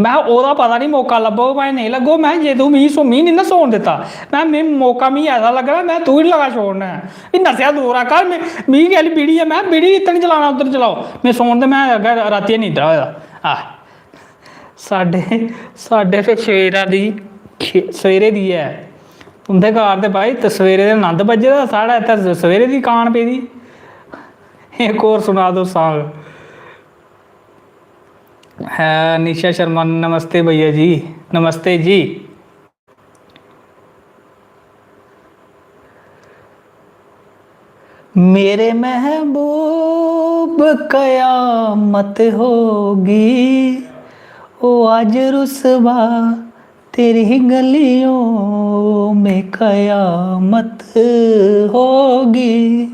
में ओह्दा पता निं, मौका लब्भग भाएं नेईं लग्गग। में जे तूं मिगी सो-, मिगी निं ना सौन दित्ता। में, में मौका मिगी ऐसा लग्गना, में तूं ही लगा छोड़ना ऐ। एह् नस्सेआ दूर आ कर, में, मिगी कैह्ली बीड़ी ऐ? में बीड़ी इत्थै निं जलाना, उद्धर जलाओ। में सौन ते में अग्गें रातीं निद्रा होए दा। आह, साढ़े, साढ़े ते सवेरा दी, सवेरे दी ऐ। तुं'दे घर ते भाई ते सवेरे दे नंद बज्जे दा, साढ़े इत्थै सवेरे दी कान पेदी। एक और सुना दो सॉन्ग। है निशा शर्मा, नमस्ते भैया जी, नमस्ते जी। मेरे महबूब कयामत होगी, ओ आज रुसवा तेरी गलियों में कयामत होगी।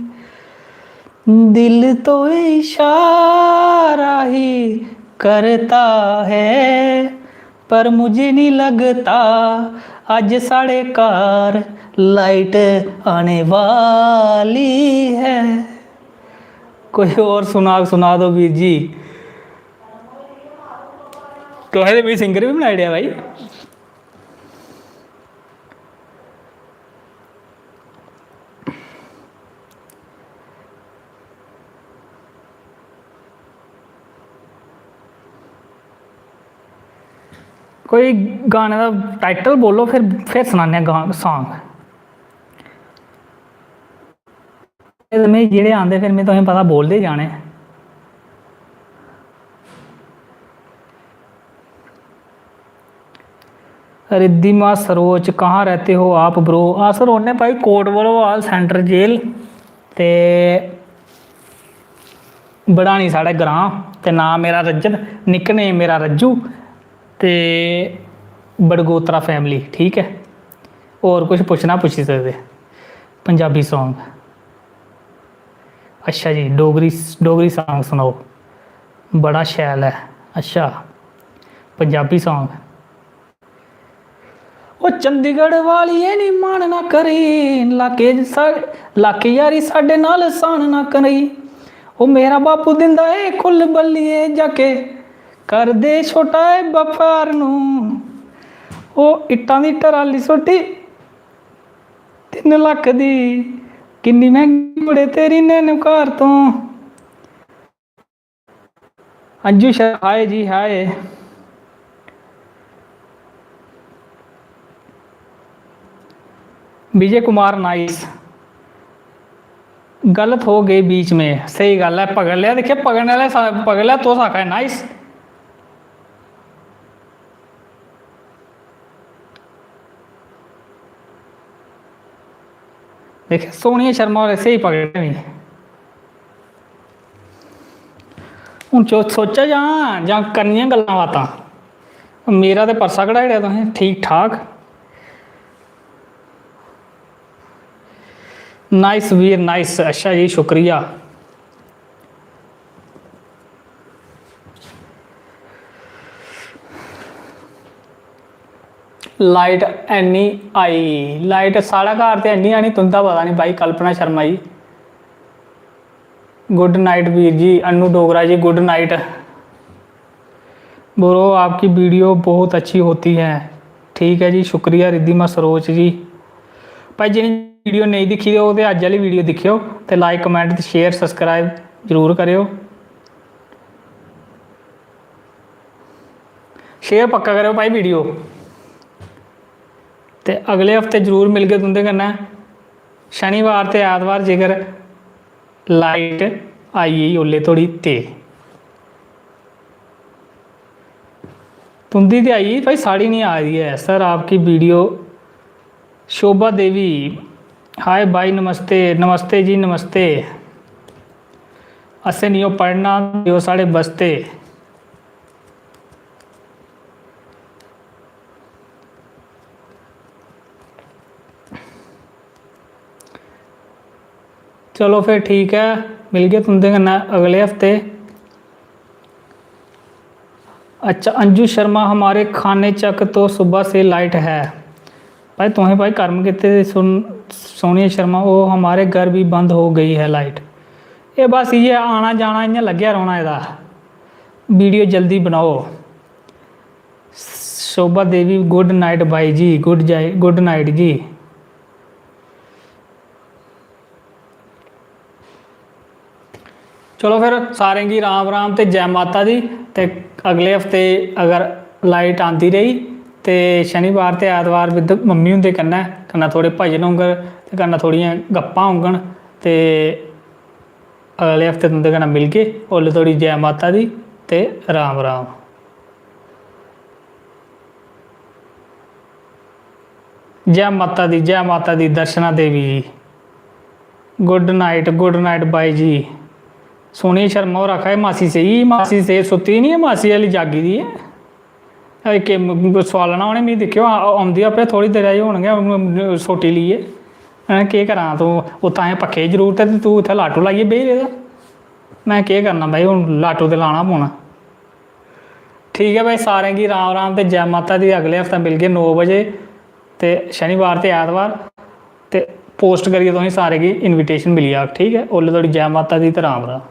दिल तो इशारा ही करता है, पर मुझे नहीं लगता आज साढ़े घर लाइट आने वाली है। कोई और सुना, सुना दो वीर जी। तुसें ते मिगी सिंगर बी बनाई ओड़ेआ भाई। कोई गाने दा टाइटल बोलो, फिर, फिर सनाने आं गा-, सॉन्ग। ते में जेह्ड़े आंदे, फिर में तुसेंगी पता, बोलदे जाने। रिद्धिमा सरोच, कहाँ रहते हो आप bro? अस रौह्ने भाई कोट भलवाल सेंट्रल जेल, ते बड़ानी साढ़े ग्रांऽ, ते नांऽ मेरा रजत, निकनेम मेरा रज्जू, ते बड़गोत्रा फैमिली, ठीक ऐ। होर कुछ पुच्छना, पुच्छी सकदे। पंजाबी सॉन्ग। अच्छा जी, डोगरी, डोगरी सॉन्ग सनाओ, बड़ा शैल ऐ। अच्छा, पंजाबी सॉन्ग। ओ चंडीगढ़ वालिये नी मान ना करी, लाके सा-, लाके यारी साडे नाल सान ना करी। ओ मेरा बापू दिंदा ए खुल बल्लिये जाके, कर दे छोटा ए बपार नू। ओ इट्टां दी टराली सुट्टी तिन्न लक्ख दी, किन्नी मैंह्गी मुड़े तेरी नैनो कार तों। अंजू शर्मा, हाय जी, हाय। विजय कुमार, नाइस। गलत हो गए बीच में, स्हेई गल्ल ऐ। पकड़ लेआ, दिक्खेआ, पकड़ने आह्ले सा-, पकड़ लेआ, तुस आखा दे, नाइस। दिक्खेआ, सोनिया शर्मा होरें स्हेई पकड़ेआ मिगी। हून चो-, सोचा जां, जां करनियां गल्लां बातां। मेरा ते परसा कढाई ओड़ेआ तुसें, ठीक ठाक। नाइस वीर, नाइस। अच्छा जी, शुक्रिया। लाइट ऐनी आई, लाइट साढ़ा घर ते ऐनी आनी, तुं'दा पता नहीं भाई, कल्पना शर्मा जी। गुड नाइट वीर जी, अनु डोगरा जी, गुड नाइट। ब्रो, आपकी वीडियो बहुत अच्छी होती है। ठीक ऐ जी, शुक्रिया रिद्धिमा सरोच जी। भाई, जि'नें वीडियो नेईं दिक्खी दी होग ते अज्ज आह्ली वीडियो दिक्खेओ ते लाइक, कमेंट ते शेयर, सब्सक्राइब जरूर करेओ। शेयर पक्का करेओ भाई वीडियो। ते अगले हफ्ते जरूर मिलगे तुं'दे कन्नै, शनिवार ते ऐतवार, जेकर लाइट आई गेई ओल्ले धोड़ी ते। तुं'दी ते आई गेई भाई, साढ़ी निं आई दी ऐ सर। आपकी वीडियो, शोभा देवी, हाय भाई, नमस्ते, नमस्ते जी, नमस्ते। असें निं ओह् पढ़ना, ओह् साढ़े बस्ते। चलो फिर ठीक ऐ, मिलगे तुं'दे कन्नै अगले हफ्ते। अच्छा, अंजू शर्मा, हमारे खाने चक तो सुबह से लाइट है। भाई, तुसें भाई कर्म कीते दे, सुन-, सोनिया शर्मा, ओह् हमारे घर भी बंद हो गई है लाइट। एह् बस इ'यै आना जाना इ'यां लग्गेआ रौह्ना एह्दा। वीडियो जल्दी बनाओ। शोभा देवी, गुड नाइट भाई जी, गुड जाई, गुड नाइट जी। चलो फिर, सारें गी राम राम ते जै माता दी। ते अगले हफ्ते अगर लाइट आंदी रेही ते शनिवार ते ऐतवार बिद-, मम्मी हुंदे कन्नै, कन्नै थोह्ड़े भजन होङन ते कन्नै थोह्ड़ियां गप्पां होङन। ते अगले हफ्ते तुं'दे कन्नै मिलगे। ओल्ले धोड़ी जै माता दी ते राम राम। जै माता दी, जै माता दी Darshana Devi ji. Good night, good night bye जी। सोनी शर्मा होर आखा दे, "मासी सेही, मासी सेही सुत्ती निं ऐ, मासी हाल्ली जागी दी ऐ।" अजें के म-, सोआलना उ'नें, मिगी दिक्खेओ, आ-, औंदी आपे थोह्ड़ी देर च, हून गै, हून सोटी लेई ऐ। हैं, केह् करां तूं, उत्थै असें पक्खे दी जरूरत ऐ ते तूं इत्थै लाटू लाइयै बेही रेह्दा। में केह् करना भाई, हून लाटू ते लाना पौना। ठीक ऐ भाई, सारें गी राम राम ते जै माता दी। अगले हफ्ते मिलगे नौ बजे ते शनिवार ते ऐतवार, ते पोस्ट करियै तुसें सारें गी इनविटेशन मिली जाग। ठीक ऐ, ओल्ले धोड़ी जै माता दी ते राम राम।